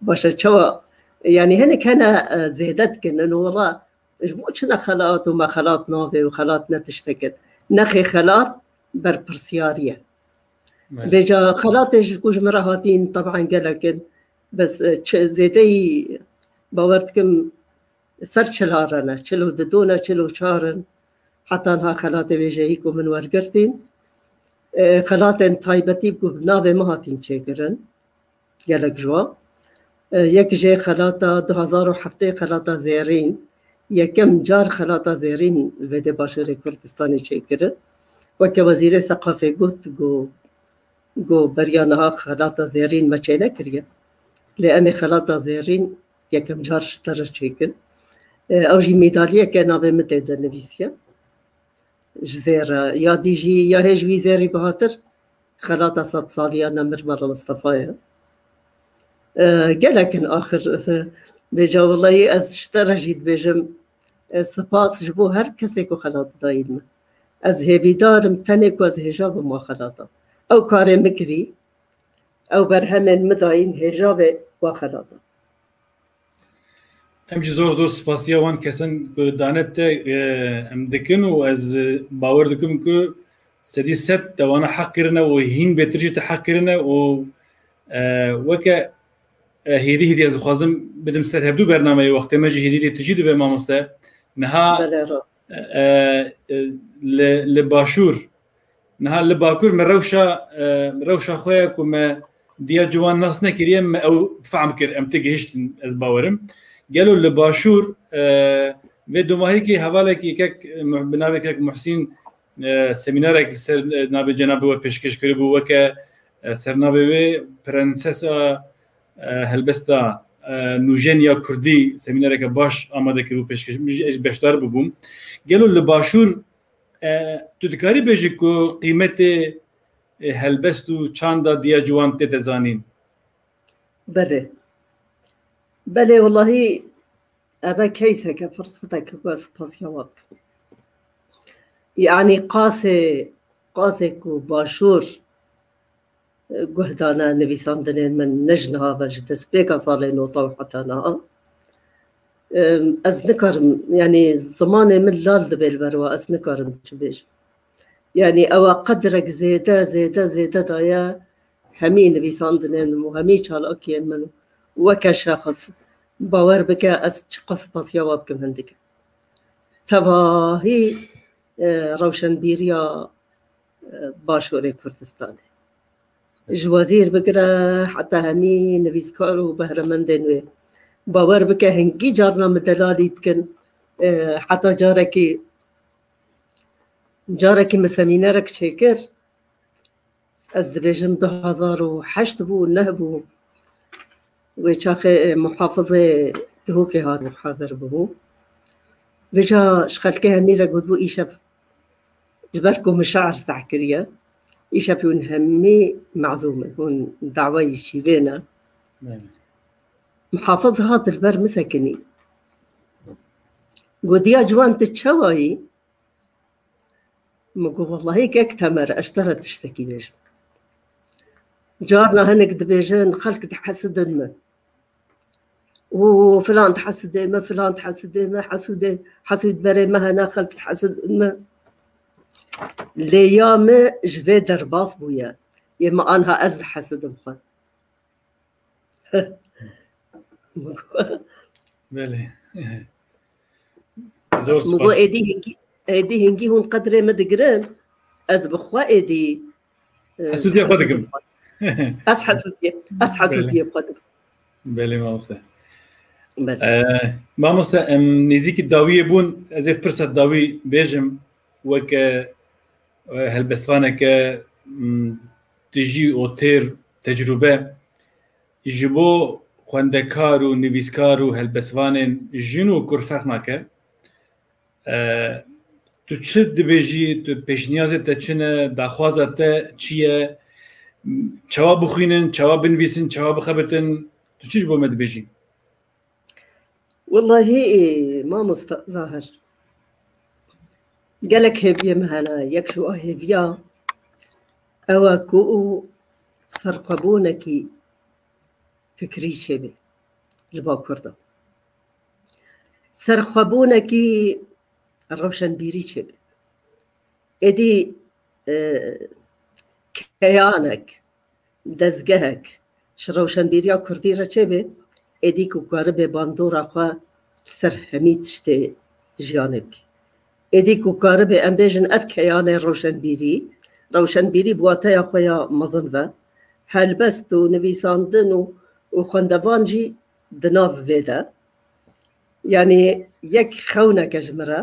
Baş e, çawa? Yanî hinek hene, e, zêde dikin, ino wela, ji bo çi ne xelat û me xelat navê û xelat ne tiştek in? Nexê xelat berpirsiyarî ye. Belê. Vêca xelatê ji ku ji min re hatîn, teban gelek in. Bes, e, çi, zêdeyî bawer dikim ser çil re ne. Çil û dido ne, çil û çar in. Heta niha xelatê wêjeyî ku min wergirtîn. E, xelatên taybetî ku bi navê min hatîn çêkirin. Gelek ji wan. E, yek jê xelata du hazar û heftê, xelata zêrîn. Yekem car xelata zêrîn vê dê Başûrê Kurdistanê çêkirin. Weke Wezîrê Seqafê got, got, got beriya niha xelata zêrîn me çênekiriye. Lê em ê xelata zêrîn yekem car ji te re çêkin. E, ew jî mîdalyeke navê min tê de nivîsiye. Ji zêr re. Ya dî jî, ya hê ji wî zêrî bihatir, xelata sed saliya Nemir Mela Mistefa ye. E, gelek in axir. Vêca welahî ez ji te re jî dibêjim, e, spas ji bo her kesê ku xelat dayîn min. Ez hêvîdar im tenê ku ez hêja bim wa xelata. Ew karê min kirî, ew berhemên min dayîn hêja be wa xelata. Em jî zor zor spasiya wan kesan ku dane te, e, em dikin û ez, e, bawer dikim ku sedî sed te wana heq kirine û hîn bêtir jî te heq kirine û, e, weke, e, hêdî hêdî ez dixwazim bidim ser hevdû bernameyê, wextê me jî hêdî lê tijî dibe mamoste. Niha, Belê, rast. e, e, li, li Başûr, niha li Bakur me rewşa, e, rewşa xwe ye ku me diya ciwan nas nekiriye, me ew fehm kir, em tê gihiştin, ez bawerim. Gelo li Başûr, e, vê dumahîkê hevalekî kek, bi navê kek Muhsîn, e, semînarek li ser, e, navê cenabê we pêşkêş kiribû, weke, e, sernavê wê Prensesa, e, Helbesta, e, Nûjen ya Kurdî semînareke baş amade kiribû pêşkêş, min jî ez beşdar bibûm. Gelo li Başûr, e, tu dikarî bêjî ku qîmetê, e, helbest û çanda diya ciwan tê de zanîn? Belê. Belê, welahî, ev e keyseke, firseteke ku ez spasiya we bikim. Yanî qasê, qasê ku Başûr, e, guh dane nivîsandinên min, ne ji niha ve, ji destpêka salê nota û heta niha. Em, ez nikarim, yanî zimanê min lal dibe li ber we, ez nikarim çi bêjim. Yanî ew e qedrek zêde, zêde, zêde daye hemî nivîsandinên min û hemî çalakiyên min û weke şexs, bawer bike, ez çiqas spasiya we bikim hindik e. Tevahî, e, rewşenbîriya, e, Başûrê Kurdistanê. Ji wezîr bigire heta hemî nivîskar û behremendên wê. Bawer bike, hingî carna min delalî dikin, e, heta carekî, carekî min semînerek çêkir. Ez dibêjim du hazar û heşt bû, neh bû. Wê çaxê, e, muhafizê Dihokê hatibû, hazir bûbû. Vêca ji xelkê hemî re gotibû, îşev, ji ber ku min şi'r zeh kiriye, îşev hûn hemî mezûm in, hûn dawayî şîvê ne. Belê. Muhafiz hat li ber min sekinî. Gotiya, ciwan, tu çawa yî? Min got, wellahî kek Temer, ez ji te re tiştekî bêjim. Carna hinek dibêjin, xelk dihesidin min. Û filan dihesidê min, filan dihesidê min, hesûdê, hesûd berê me hene, xelk dihesidin min. Lê ya min ji vê derbas bûye. Yê min anha ez dihesidim xwe. Belê. Zor spas. Min got, êdî hingî, êdî hingî hûn qedrê min digirin, ez bi xwe êdî, e, Hesûdiya xwe dikim. Ez hesûdiye, ez hesûdiye Belê. Xwe dikim. Belê mamoste. Belê. Ee, mamoste, em nêzîkî dawiyê bûn, ez ê pirsa dawî bêjim, weke, e, helbestvaneke, m, tijî û têr tecrûbe, ji bo xwendekar û nivîskar û helbestvanên jin û kur ferq nake. E, tu çi dibêjî, tu pêşniyazê te çi ne, daxwaza te çi ye, çawa bixwînin, çawa binivîsin, çawa bixebitin, tu çi ji bo me dibêjî? Wellahî, mamosta Zahir, gelek hêviyê min hene. Yek ji wan hêviya ew e ku û serxwebûnekî fikrî çêbe li Bakur de. Serxwebûnekî rewşenbîrî çêbe. Êdî, e, keyanek, dezgehek ji rewşenbîriya kurdî re çêbe, êdî ku karibe bandora xwe li ser hemî tiştê jiyanê bike. Êdî ku karibe, em bêjin, ev keyanê rewşenbîrî, rewşenbîrî bi wateya xwe ya mezin ve, helbest û nivîsandin û, û xwendevan jî di nav vê de. Yanî yek xewneke ji min re,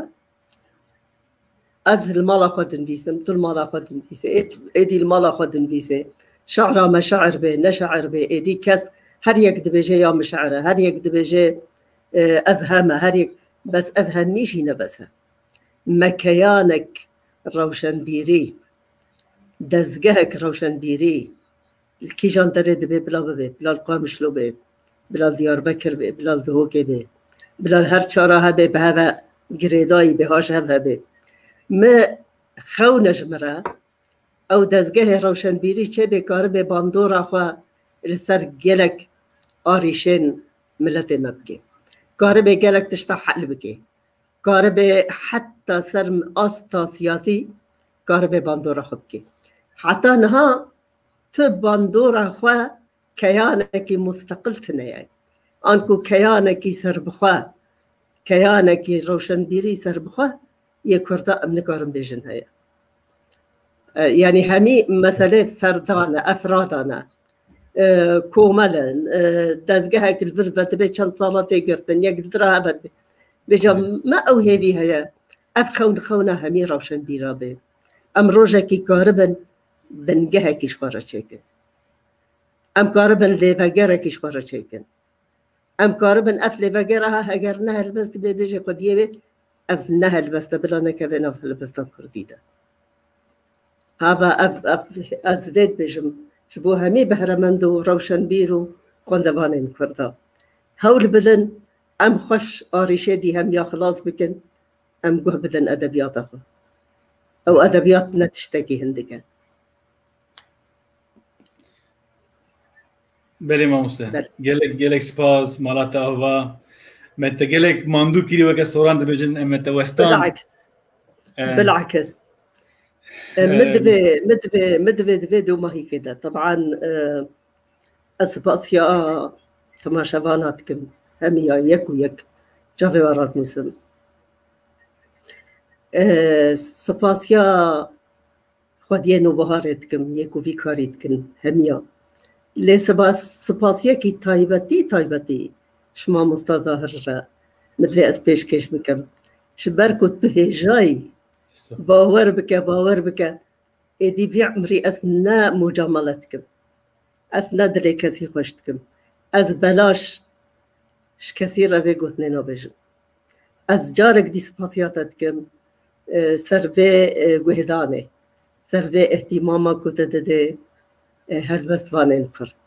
ez li mala xwe dinivîsim, tu li mala xwe dinivîse, ê-, êdî li mala xwe dinivîse. Şe'ra me şe'ir be, ne şe'ir be, êdî kes her yek dibêje ya min şe'ir e, her yek dibêje, e, ez hem e, her yek, bes ev hemî jî ne bes e. Me keyanek rewşenbîrî, dezgehek rewşenbîrî, li kîjan derê dibe bila bibe, bila li Qamişlo be, bila li Diyarbekir be, bila li Dihokê be, bila li her çara hebe, bi heve girêdayî be, ha ji hev hebe. Me xewne ji min re, ew dezgehê rewşenbîrî çêbe karibe bandora xwe li ser gelek arîşên miletê me bike. Karibe gelek tişta hel bike. Karibe heta ser asta siyasî karibe bandora xwe bike. Heta niha tu bandora xwe keyanekî musteqil tune ye. Anku keyanekî serbixwe, keyanekî rewşenbîrî serbixwe yê Kurda em nikarin bêjin heye. E, yanî hemî meselê ferdan e, efradan e. E, komel in, e, dezgehek li vir ve dibe çend sala tê girtin, yek li dira heve dibe. Bêja me ew hêvî heye. Ev xewn xewna hemî rewşenbîra be. Em rojekî karibin bingehekî ji xwe re çêkin. Em karibin lêvegerekî ji xwe re çêkin. Em karibin ev lêvegera ha heger ne helbest dibe bêjê xwediyê wê, ev ne helbest e, bila nekeve nav helbesta kurdî de. Hava ev, ev, ez vê dibêjim, ji bo hemî behremend û rewşenbîr û xwendevanên Kurda. Hewl bidin, em xweş arîşê dî hemiya xilas bikin, em guh bidin edebiyata xwe. Ew edebiyat ne tiştekî hindik e. Belê mamoste. Belê. Gelek, gelek spas, mala te ava. Me te gelek mandû kirî weke soran dibêjin, em me te westan. Bilakis. E, Bilakis. E, e, min divê, min divê, min divê, divê dûmahîkê de. Teban, e, ez spasiya temaşevana dikim. Hemiya yek û yek. Çavê we radnûsim. E, spasiya Xwediyê Nûbiharê dikim, yê ku vî karî dikin, hemiya. Lê spas-, spasiyekî taybetî, taybetî ji mamosta Zahir re min divê ez pêşkêş bikim. Ji ber ku tu hêjayî, bawer bike, bawer bike, êdî vî emrî ez ne mucamele dikim. Ez ne dilê kesî xweş dikim. Ez belaş ji kesî re vê gotinê nabêjim. Ez carek dî spasiya te dikim, e, ser vê, e, guhêdanê, ser vê îhtîmama ku te didê, e, helbestvanên Kurd.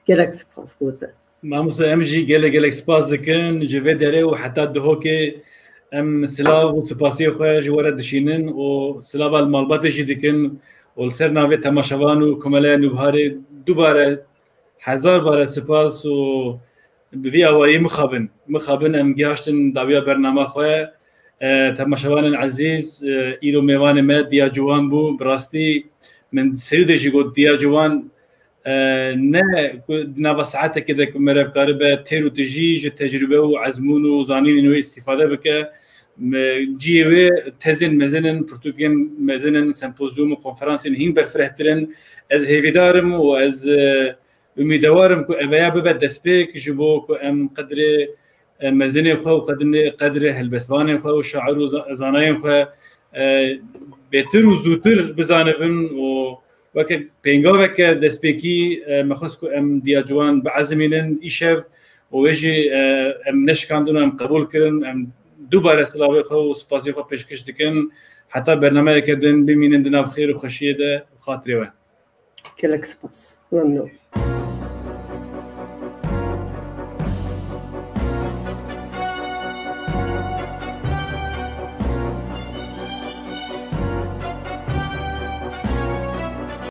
Gelek spas bo te. Mamoste, em jî gelek gelek spas dikin ji vê derê û heta Dihokê em silav û spasiyê xwe ji we re dişînin û silava li malbatê jî dikin û li ser navê temaşevan û Komeleya Nûbiharê dubare hezar bare spas û bi vî awayî mixabin. Mixabin em gihaştin dawiya bernama xwe. E, temaşevanên ezîz, e, îro mêvanê me Diya Ciwan bû. Bi rastî min serî de jî got Diya Ciwan, e, ne ku di nava saetekê de ku meriv karibe têr û tijî ji tecrûbe û ezmûn û zanînên wê îstîfade bike. Me, cihê wê tezên mezin in, pirtûkên mezin in, sempozyûm û konferansên hîn berfirehtir in. Ez hêvîdar im û ez, e, Umîdewar im ku eveya bibe destpêk ji bo ku em qedrê, e, mezinê xwe û qedinê, qedrê helbestvanên xwe û şair û za-, zanayên xwe, e, bêtir û zûtir bizanibin û weke pêngaveke destpêkî, e, me xwest ku em diya ciwan biezimînin îşev û wê jî, e, em neşikandin û em qebûl kirin. Em dubare silavê xwe û spasê xwe pêşkêş dikin. Heta bernameyeke din bimînin di nav xêr û xweşiyê de, xatirê we. Gelek spas. Memnun.